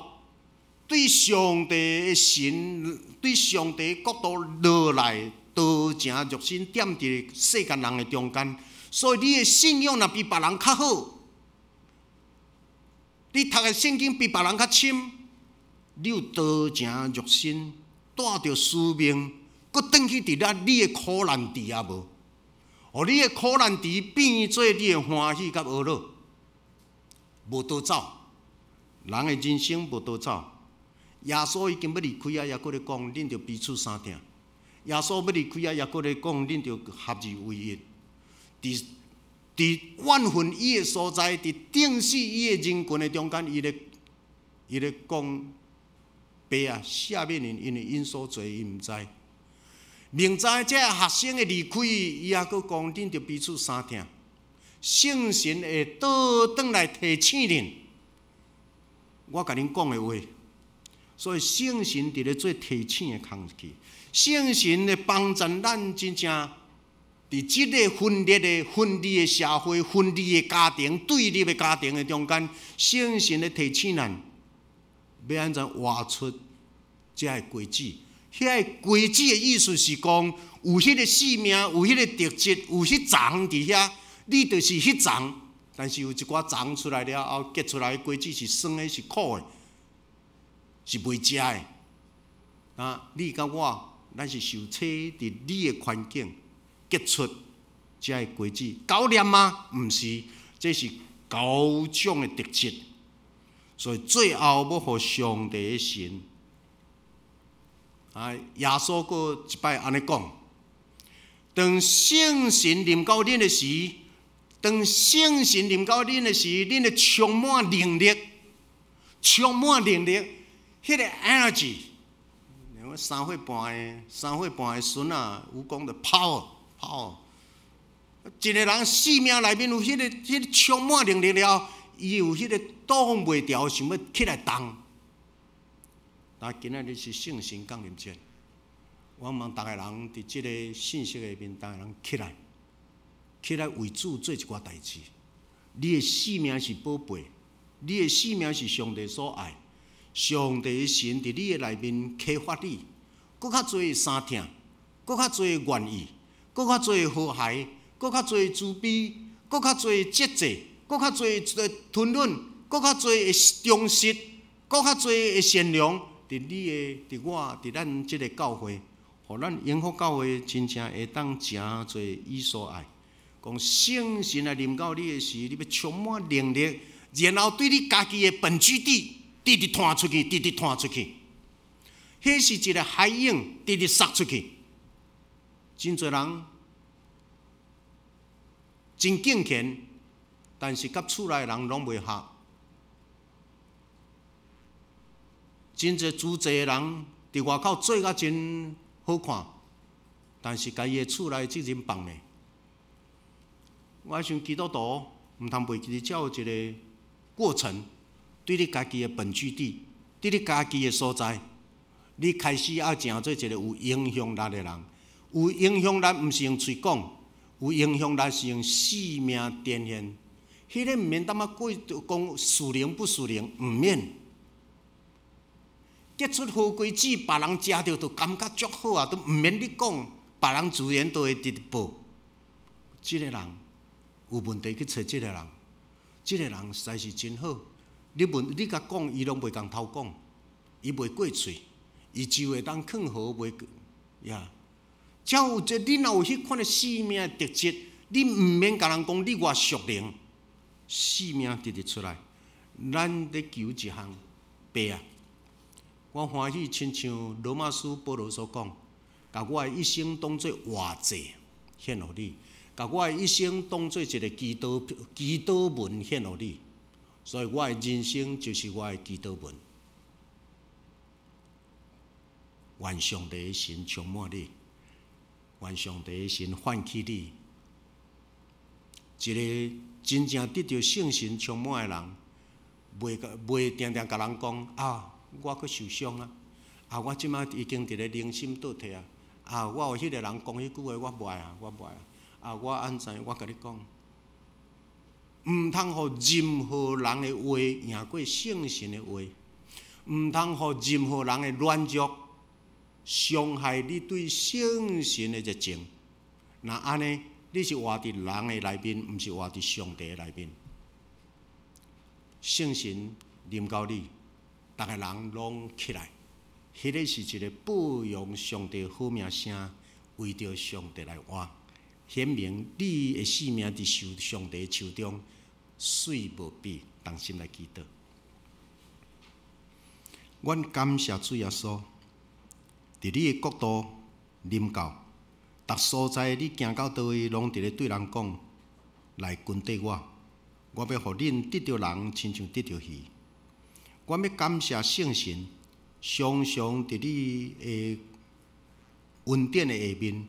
對上帝的神，對上帝國度落來，道成肉身，踮佇世間人的中間，所以你的信仰若比別人較好，你讀的聖經比別人較深，你有道成肉身，帶著使命，閣轉去佇咱你的苦難池啊無？予你的苦難池變做你的歡喜佮呵樂，無倒走，人的人生無倒走。耶穌已經欲離開啊，猶閣咧講，恁著彼此相疼。耶穌欲離開啊，猶閣咧講，恁著合二為一。佇佇怨恨伊的所在，佇釘死伊的人群的中間，伊咧伊咧講，爸啊，赦免𪜶，因為𪜶所做𪜶毋知。明知這个學生的離開，伊猶閣講，恁著彼此相疼。聖神會倒轉來提醒恁，我共恁講的話。所以聖神佇咧做提醒的工作，聖神咧幫助咱真正佇這个分裂的、分裂的社會、分裂的家庭、對立的家庭的中間，聖神咧提醒咱，欲按怎活出這个果子。遐个果子的意思是講，有彼个生命，有彼个特質，有彼欉佇遐，你就是彼欉。但是有一寡欉出來了後，結出來的果子是酸的，是苦的，是袂食的。啊，你佮我，咱是受洗佇你的環境結出這个果子，猴念嗎？毋是，這是高尚的特質。所以最後欲予上帝的神，啊，耶穌閣一擺按呢講：當聖神臨到恁的時，當聖神臨到恁的時，恁會充滿能力，充滿能力，彼个 energy。3歲半的孫仔有講著 power，power。一个人生命內面有彼个充滿能力了，伊有彼个擋袂牢，想欲起來動。但今仔日是聖神降臨節，我望逐个人佇這个信息下面，逐个人起來，起來為主做一寡代誌。你的生命是寶貝，你的生命是上帝所愛，上帝的神佇你的內面啟發你，閣較濟相疼，閣較濟願意，閣較濟和諧，閣較濟慈悲，閣較濟節制，閣較濟吞忍，閣較濟忠實，閣較濟善良。佇你的，佇我，佇咱這个教會，予咱榮福教會真正會當誠濟伊所愛。講聖神來臨到你的時，你欲充滿能力，然後對你家己的本居地，直直拖出去，直直拖出去。彼是一个海湧，直直殺出去。真濟人真敬虔，但是佮厝內人攏袂合。真濟資濟的人佇外口做甲真好看，但是共伊的厝內責任放咧。我想基督徒毋通袂記得，才有一个過程，對你家己的本居地，對你家己的所在，你開始愛成做一个有影響力的人。有影響力毋是用喙講，有影響力是用生命展現。彼个毋免淡仔過講屬靈不屬靈，毋免。結出好果子，別人食著就感覺足好啊，都毋免你講，別人自然都會直直報。這个人有問題去揣這个人，這个人實在是真好。你問你共講，伊攏袂共偷講，伊袂過喙，伊就會當囥好袂呀。才有這，你若有彼款的生命的特質，你毋免共人講你偌屬靈，生命直直出來。咱咧求一項，爸啊！我歡喜，親像羅馬書保羅所講，共我的一生當做活祭獻予你，共我的一生當做一个祈禱文獻予你，所以我的人生就是我的祈禱文。願上帝的神充滿你，願上帝的神喚起你。一个真正得著聖神充滿的人，袂定定共人講啊，我閣受傷啊！啊，我這擺已經佇咧靈心倒退啊！啊，我有彼个人講彼句話，我袂愛啊，我袂愛啊！啊，我按怎？我共你講，毋通予任何人的話贏過聖神的話，毋通予任何人的軟弱傷害你對聖神的熱情。若按呢，你是活佇人的內面，毋是活佇上帝的內面。聖神臨到你。逐个人攏起來，彼个是一个報揚上帝好名聲，為著上帝來活，顯明你的生命佇受上帝手中，媠無比。同心來祈禱。阮感謝主耶穌，佇你的國度臨到，逐所在你行到佗位，攏佇咧對人講，來跟綴我，我欲予恁得著人，親像得著魚。阮欲感謝聖神，常常佇你的恩典的下面，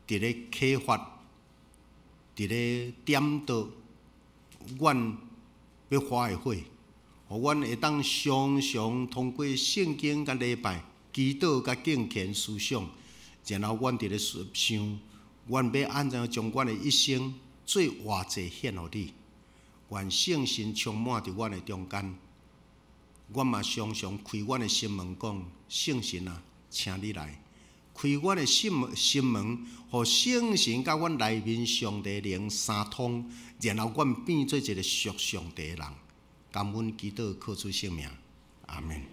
佇咧啟發，佇咧點著阮欲發的火，予予阮會當常常通過聖經佮禮拜、祈禱佮敬虔思想，然後阮佇咧想，阮欲按怎將阮的一生做活祭獻予你。願聖神充滿佇阮的中間，阮嘛常常開阮的心門講：聖神啊，請你來開阮的心門，心門，予聖神佮阮內面上帝靈相通，然後阮變做一个屬上帝的人。感恩祈禱，靠主聖名，阿門。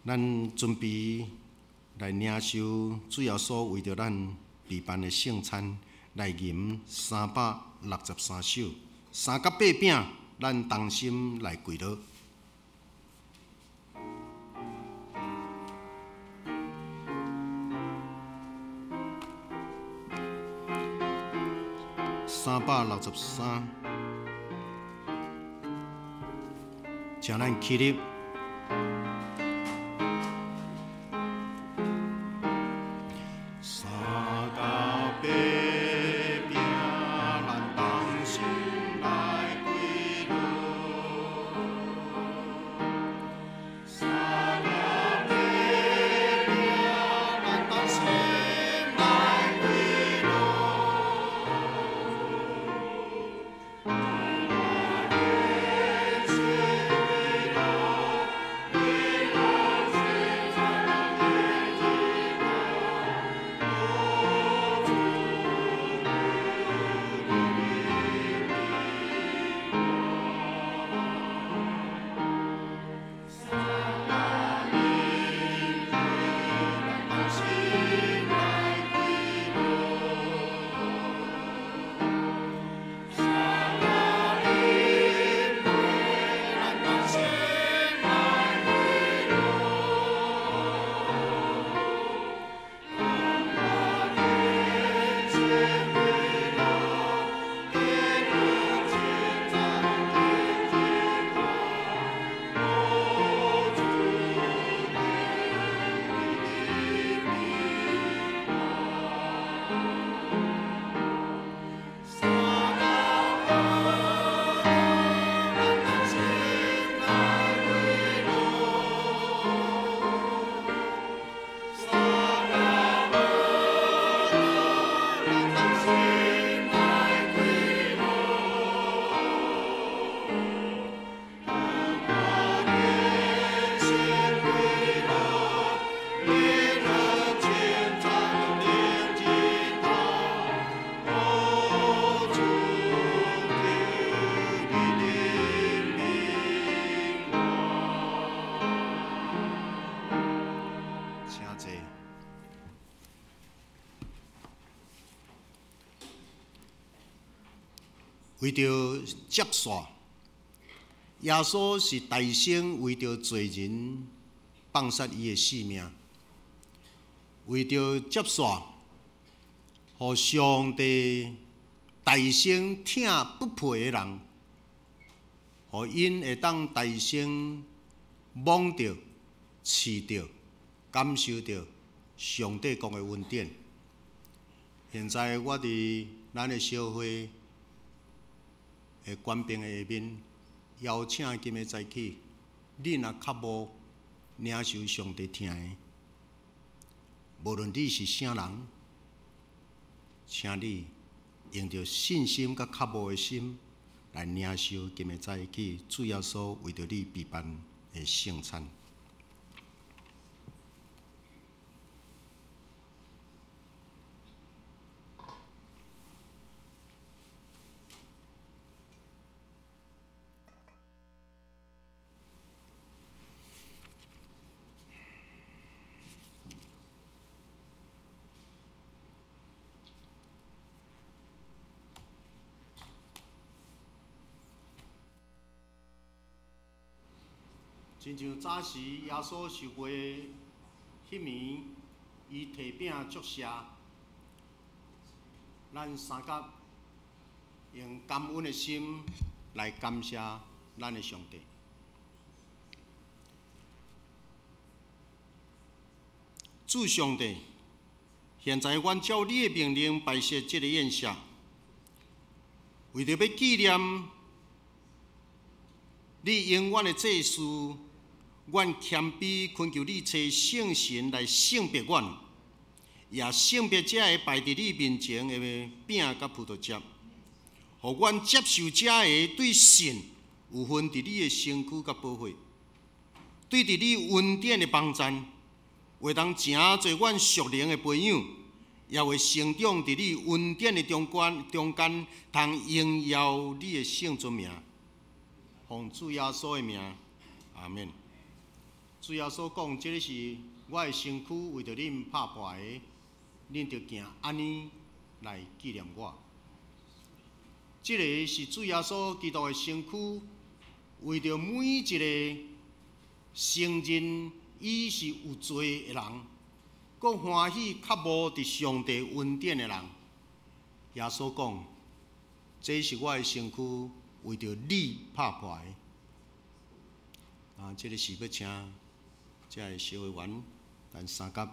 咱準備來領受主耶穌為著咱備辦的聖餐，來吟363首，三角八餅，咱同心來跪落。363，請咱起立。三角八餅，咱同心來跪落。三角八餅，咱同心來跪落。請坐。為著接煞，耶穌是代先為著罪人放殺伊的性命，為著接煞，予上帝代先疼不配的人，予𪜶會當代先摸著、試著、感受著上帝國的恩典。現在我佇咱的小會的權柄的下面，邀請今日早起，你若較無領受上帝疼的，無論你是啥人，請你用著信心佮渴慕的心來領受今日早起主耶穌為著你備辦的聖餐。親像早時耶穌受洗彼暝，伊提餅祝謝，咱三甲用感恩的心來感謝咱的上帝。主上帝，現在阮照你的命令擺設這个宴席，為著欲紀念你永遠的祭司，阮謙卑懇求你差聖神來聖別阮，也聖別這个擺佇你面前的餅佮葡萄汁，予阮接受這个對信有份佇你的身軀佮寶血，對佇你恩典的幫贊，會當成做阮屬靈的培養，也會成長佇你恩典的中間，中間通榮耀你的聖尊名。奉主耶穌的名，阿們。主耶穌講：這个是我的身軀，為著恁拍破的，恁著行按呢來紀念我。這个是主耶穌基督的身軀，為著每一个承認伊是有罪的人，閣歡喜渴慕佇上帝恩典的人。耶穌講：這是我的身軀，為著你拍破的。啊，這个是欲請遮个小會員，咱三甲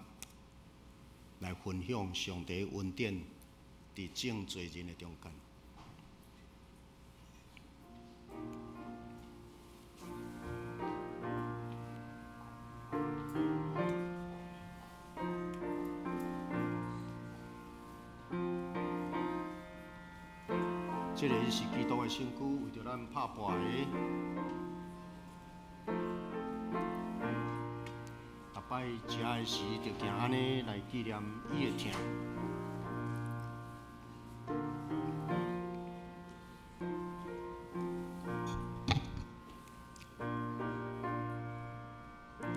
來分享上帝恩典佇眾罪人的中間。這个是基督的身軀，為著咱拍破的。逐擺食的時，就行按呢來紀念伊的疼。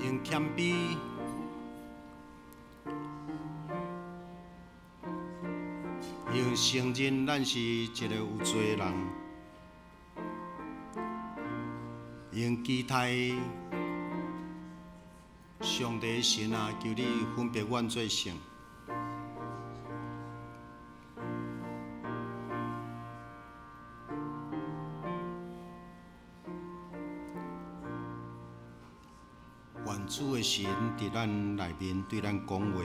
用謙卑，用承認咱是一个有罪的人，用期待上帝神啊，求你分別阮做聖。願主的神佇咱內面對咱講話。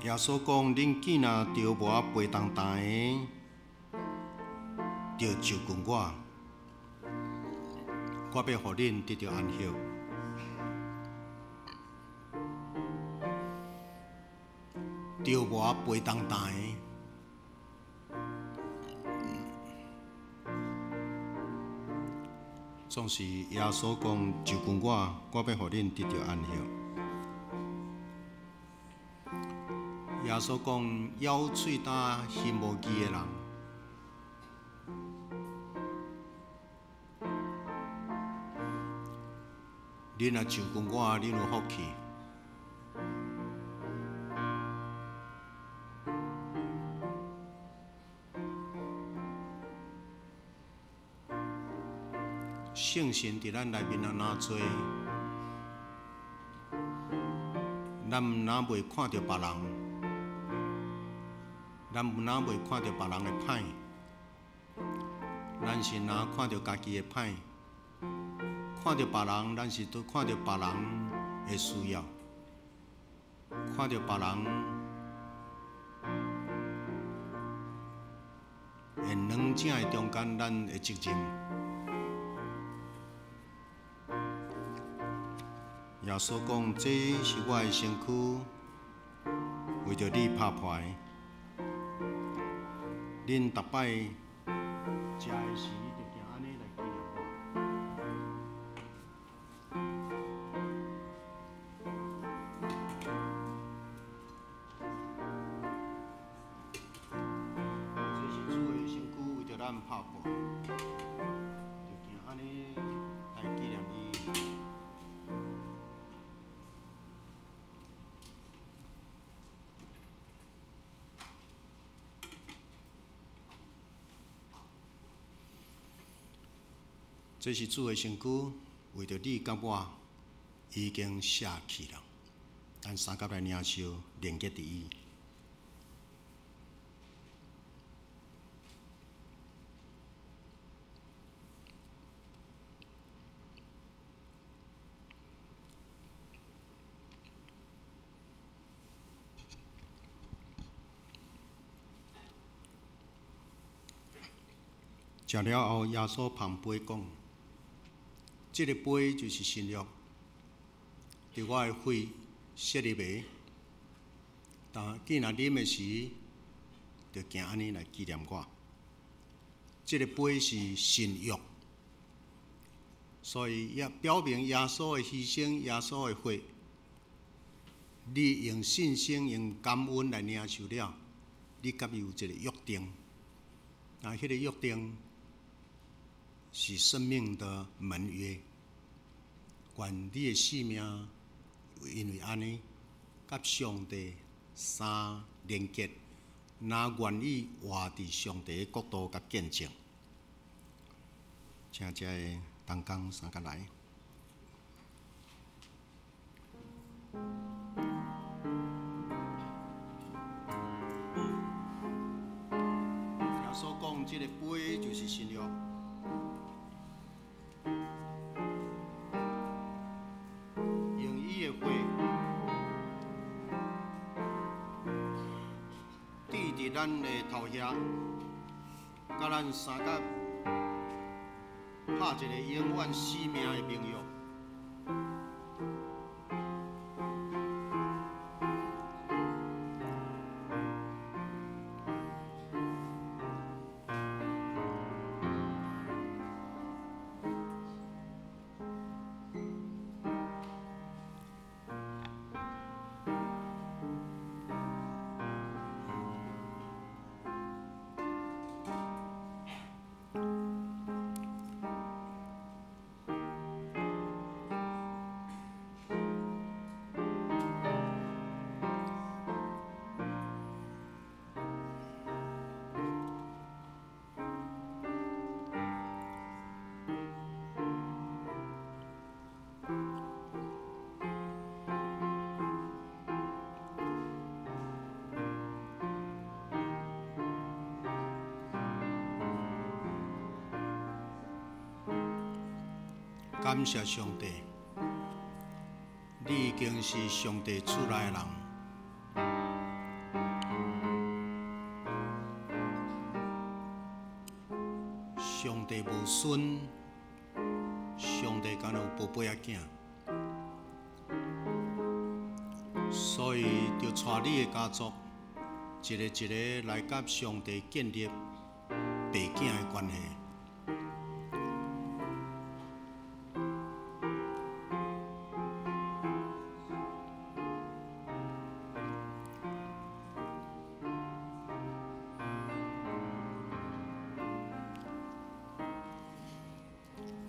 耶穌講：恁見若著無背重擔的，就就近我，我欲予恁得著安息。著無背重擔的，總是耶穌講就近我，我欲予恁得著安息。耶穌講：枵喙焦、心無義的人，恁若就近我，恁有福氣。聖神佇咱內面若若濟，咱毋若袂看著別人，咱毋若袂看著別人的歹，咱是若看著家己的歹，看著別人，咱是都看著別人的需要，看著別人的兩者的中間，咱的責任。耶穌講：這是我的身軀，為著你拍破的。恁逐擺食的時，就行按呢來紀念我。這是主的身軀，為著咱拍破，就行按呢來紀念伊。這是主的身軀，為著你佮我，已經捨去了。咱三甲來領受，連結佇伊。食了後，耶穌捧杯講：這个杯就是新約，佇我的血設立的。但既若啉的時，就行按呢來紀念我。這个杯是新約，所以也表明耶穌的犧牲、耶穌的血，你用信心、用感恩來領受了，你佮伊有一个約定。啊，彼个約定是生命的盟約，願你的性命因為按呢，佮上帝相連結，若願意活佇上帝的國度佮見證。請遮个同工三個來。耶穌講，這个杯就是新約。用伊的血滴佇咱的頭額，佮咱相佮拍一个永遠生命的盟約。感謝上帝，你已經是上帝厝內的人。上帝無孫，上帝敢若有寶貝仔囝，所以就帶你的家族，一個一個來佮上帝建立爸囝的關係。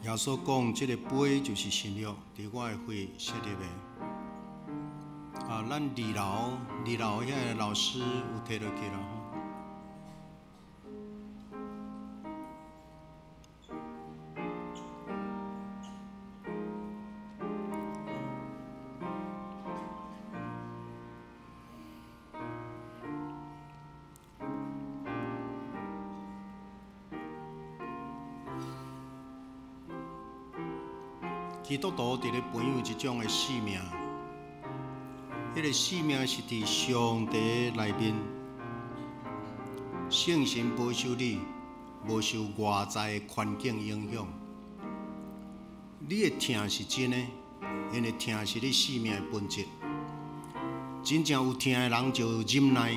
耶穌講，這個杯就是新約，佇我的血設立的。啊，咱二樓遐个老師有提落去啦吼。基督徒佇咧培養一種的生命，彼个生命是佇上帝內面，聖神保守你，無受外在的環境影響。你的疼是真的，因為疼是你生命的本質。真正有疼的人就有忍耐，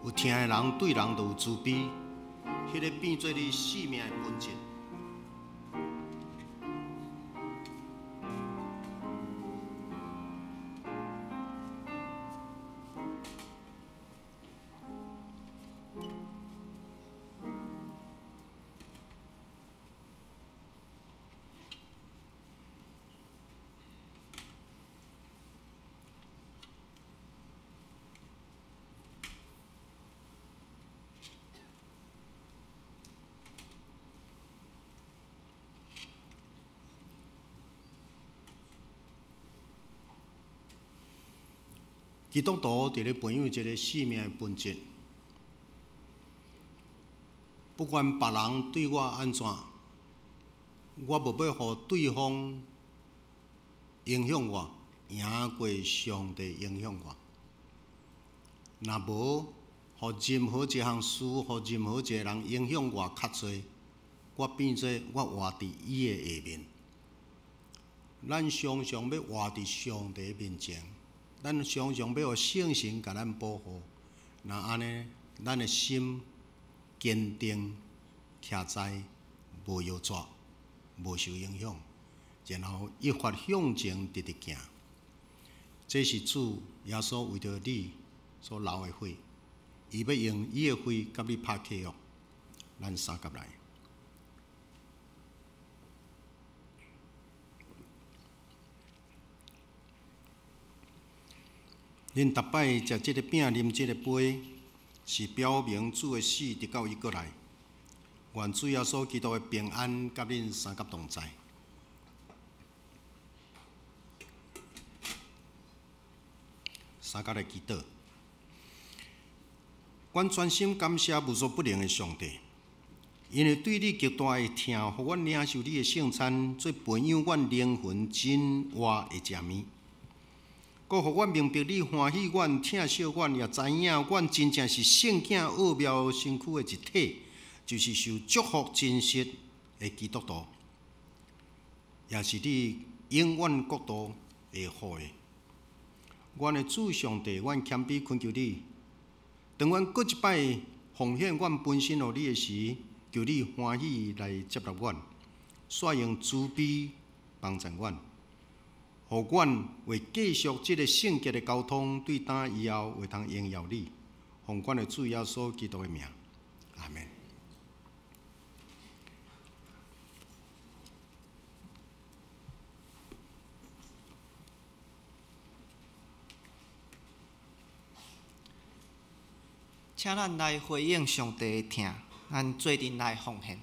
有疼的人對人就有慈悲，彼个變做你生命的本質。基督徒佇咧培養一个生命的本質，不管別人對我按怎，我無欲予對方影響我，贏過上帝影響我。若無，予任何一項事，予任何一個人影響我較濟，我變做我活佇伊的下面。咱常常欲活佇上帝面前，咱常常欲予聖神共咱保護。若按呢，咱的心堅定徛在，無搖逝，無受影響，然後一發向前直直行。這是主耶穌為著你所流的血，伊欲用伊的血佮你拍契約，咱相佮來。恁逐擺食這个餅、啉這個杯，是表明主的死，直到伊閣來。願主耶穌基督的平安佮恁相佮同在。相佮來祈禱。阮專心感謝無所不能的上帝，因為對你極大的疼，予阮領受你的聖餐，做培養阮靈魂真活的食物。閣予阮明白你歡喜阮、疼惜阮，也知影阮真正是聖囝奧妙身軀的一體，就是受祝福真實的基督徒，也是你永遠國度的後裔。阮的主上帝，阮謙卑懇求你，當阮閣一擺奉獻阮本身予你的時，求你歡喜來接納阮，煞用慈悲幫助阮。予阮會繼續這個聖潔的交通，對今以後會通榮耀你。奉阮的主耶穌基督的名，阿們。請咱來回應上帝的疼，咱做陣來奉獻。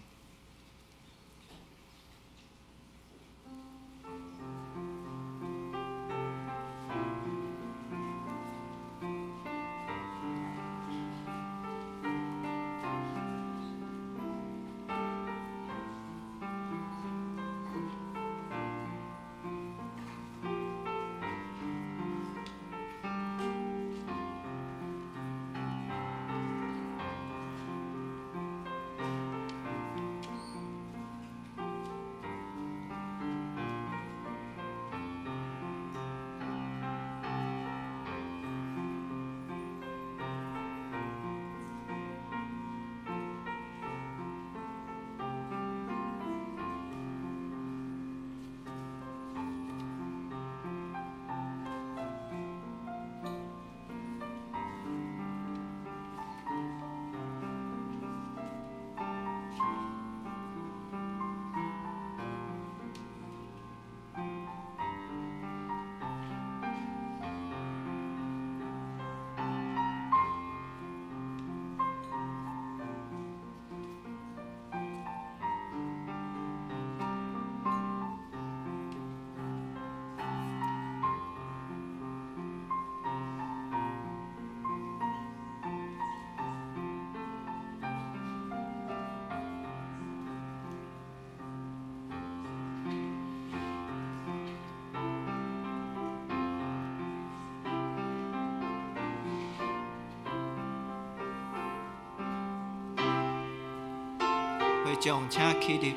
會眾請起立。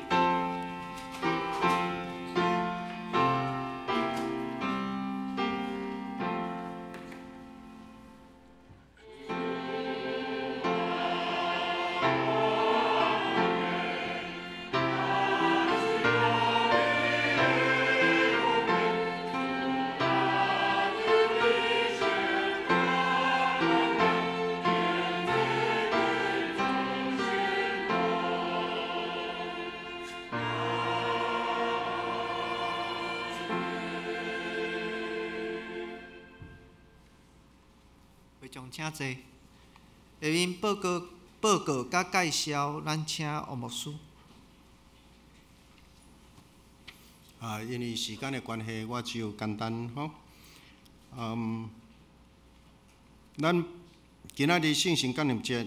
會眾請坐。下面報告佮介紹，咱請王牧師。啊，因為時間的關係，我只有簡單吼。咱今仔日聖神降臨節，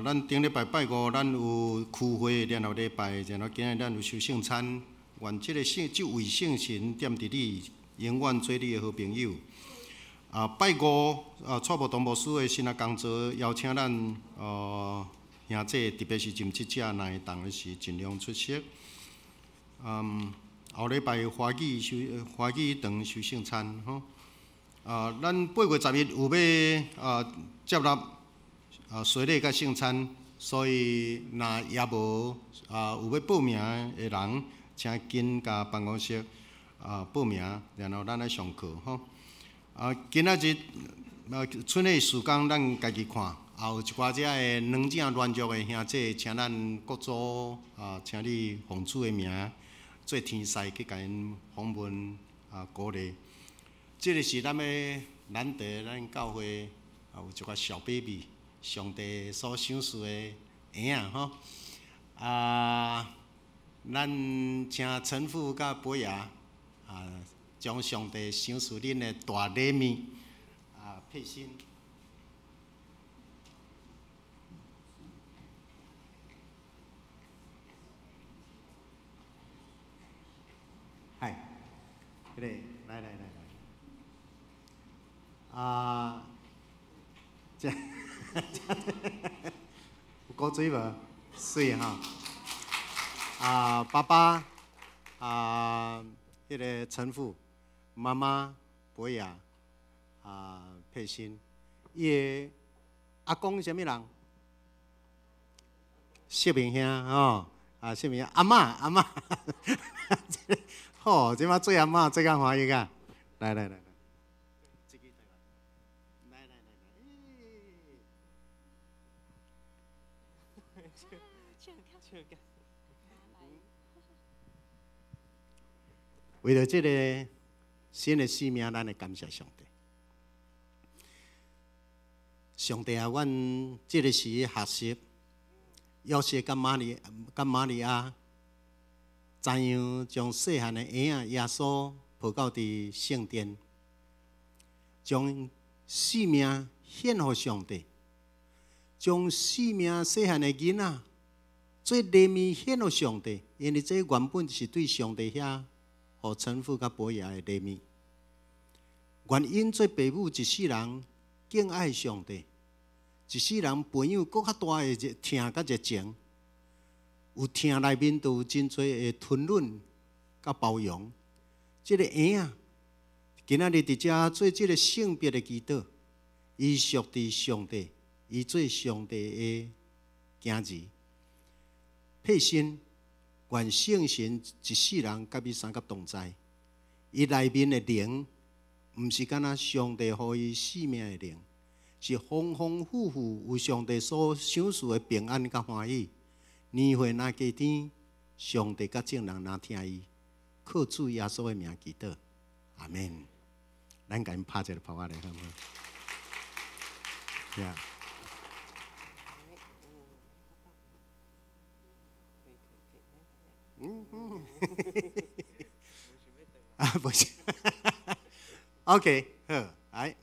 咱頂禮拜拜五，咱有區會聯合禮拜，然後今仔日咱有受聖餐。願這个聖，這位聖神踮佇你，永遠做你的好朋友。啊，拜五啊，蔡無堂牧師的新的工作邀請咱兄兄姊，特別是浸七者，若會當的時，盡量出席。後禮拜華語守華語堂守聖餐吼。啊，咱8月11有欲接納洗禮佮聖餐，所以若也無有欲報名的人，請緊共辦公室報名，然後咱來上課吼。啊，今仔日剩的時間咱家己看，也有一寡遮的軟正軟弱的兄姊，請咱各組請你奉主的名做天使去共𪜶訪問鼓勵。這個是咱欲難得，咱教會有一寡小 baby，上帝所賞賜的嬰仔吼。啊，咱請陳父佮伯爺將上帝賞賜恁的大禮物配信。嗨，彼个來來來來，啊，這有古錐無？媠吼。啊，爸爸，啊，彼个陳父，媽媽，伯爺，佩欣，伊的阿公是啥物人？謝明兄吼，啊，謝明兄，阿嬤，阿嬤，好，這擺做阿嬤做較歡喜啊！來來來來，來來來來，為著這个新的生命，咱會感謝上帝。上帝啊，阮這个時學習約瑟佮瑪利亞，怎樣將細漢的嬰仔耶穌抱到佇聖殿，將性命獻予上帝，將性命細漢的囡仔做禮物獻予上帝，因為這原本是對上帝遐予陳父佮伯爺的禮物。願𪜶做爸母一世人敬愛上帝，一世人培養閣較大的熱疼佮熱情，有疼內面都有真濟的吞忍佮包容。這个嬰仔今仔日佇遮做這个聖別的祈禱，伊屬佇上帝，伊做上帝的囝兒。佩欣，願聖神一世人佮伊相佮同在，伊內面的靈，毋是干焦上帝予伊生命的靈，是豐豐富富有上帝所賞賜的平安佮歡喜。年歲若加添，上帝佮眾人若疼伊，靠主耶穌的名祈禱，阿們。咱共𪜶拍一个拍仔咧，好無？Yeah。啊，不是。OK，好，來。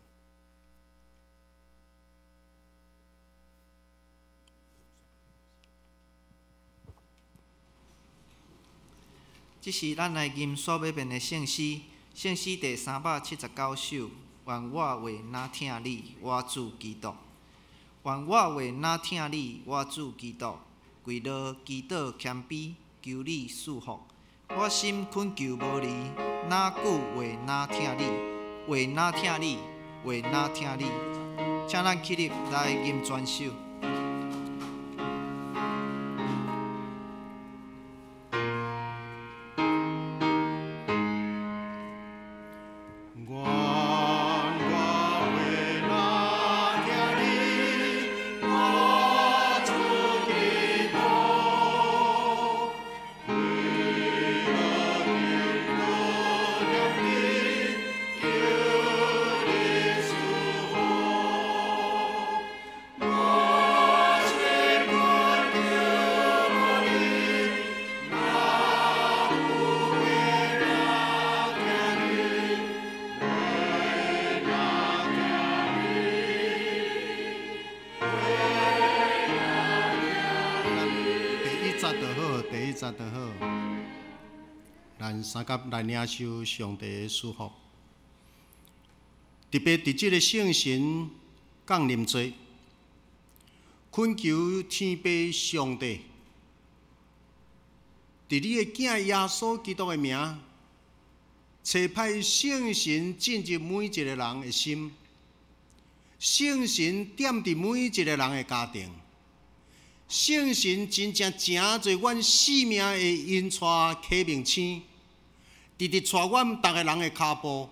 這是咱來吟煞欲變的聖詩，聖詩第379首。願我話若疼你，我主基督。願我話若疼你，我主基督。跪落祈禱謙卑，求你賜福。我心懇求無離，哪句話若疼你，話若疼你，話若疼你。請咱起立來吟全首。相佮來領受上帝的祝福，特別佇這个聖神降臨節，懇恳求天父上帝，伫你的囝耶稣基督的名，差派圣神进入每一个人的心，圣神踮伫每一个人的家庭，圣神真正成做阮生命的引带启明星，直直带阮逐个人的跤步，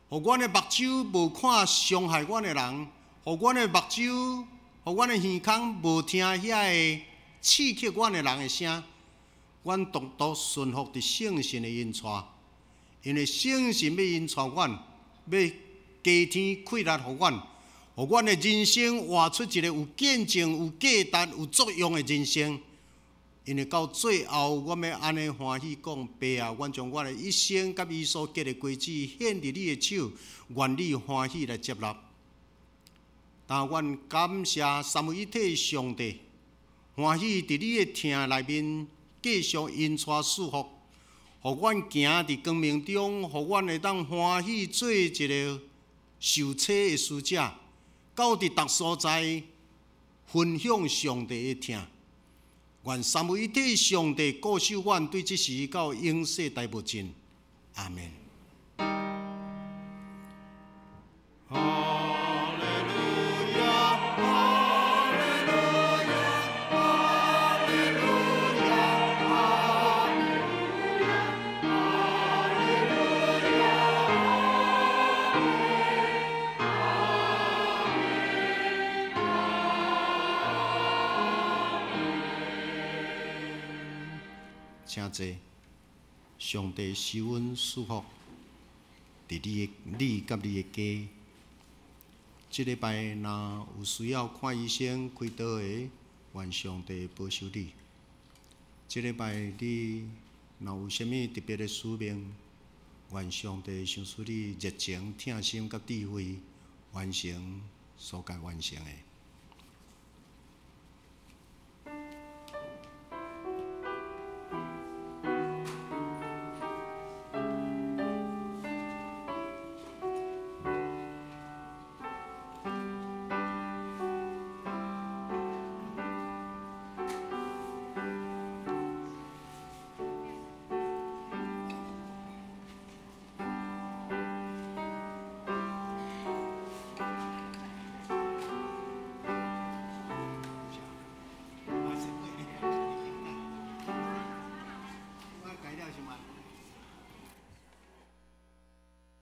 予阮的目睭无看伤害阮的人，予阮的目睭，予阮的耳孔无听遐个刺激阮的人的声，阮独独顺服伫圣神的引带，因为圣神欲引带阮，欲加添气力予阮，予阮的人生活出一个有见证、有价值、有作用的人生。因为到最后，阮欲按呢欢喜讲，爸啊，阮将我的一生佮伊所结的果子献伫你的手，愿你欢喜来接纳。但阮感谢三位一体上帝，欢喜伫你的疼内面继续引带赐福，予阮行伫光明中，予阮会当欢喜做一个受洗的使者，到伫逐所在分享上帝的疼。愿三位一体上帝顾守阮，对这时到永世代无尽。阿门。哈利路亚，哈利路亚，哈利路亚，哈利路亚，请坐。上帝施恩赐福，伫你的你佮你的家。这礼拜若有需要看医生、开刀的，愿上帝保守你。这礼拜你若有啥物特别的使命，愿上帝赏赐你热情、疼心佮智慧，完成所该完成的。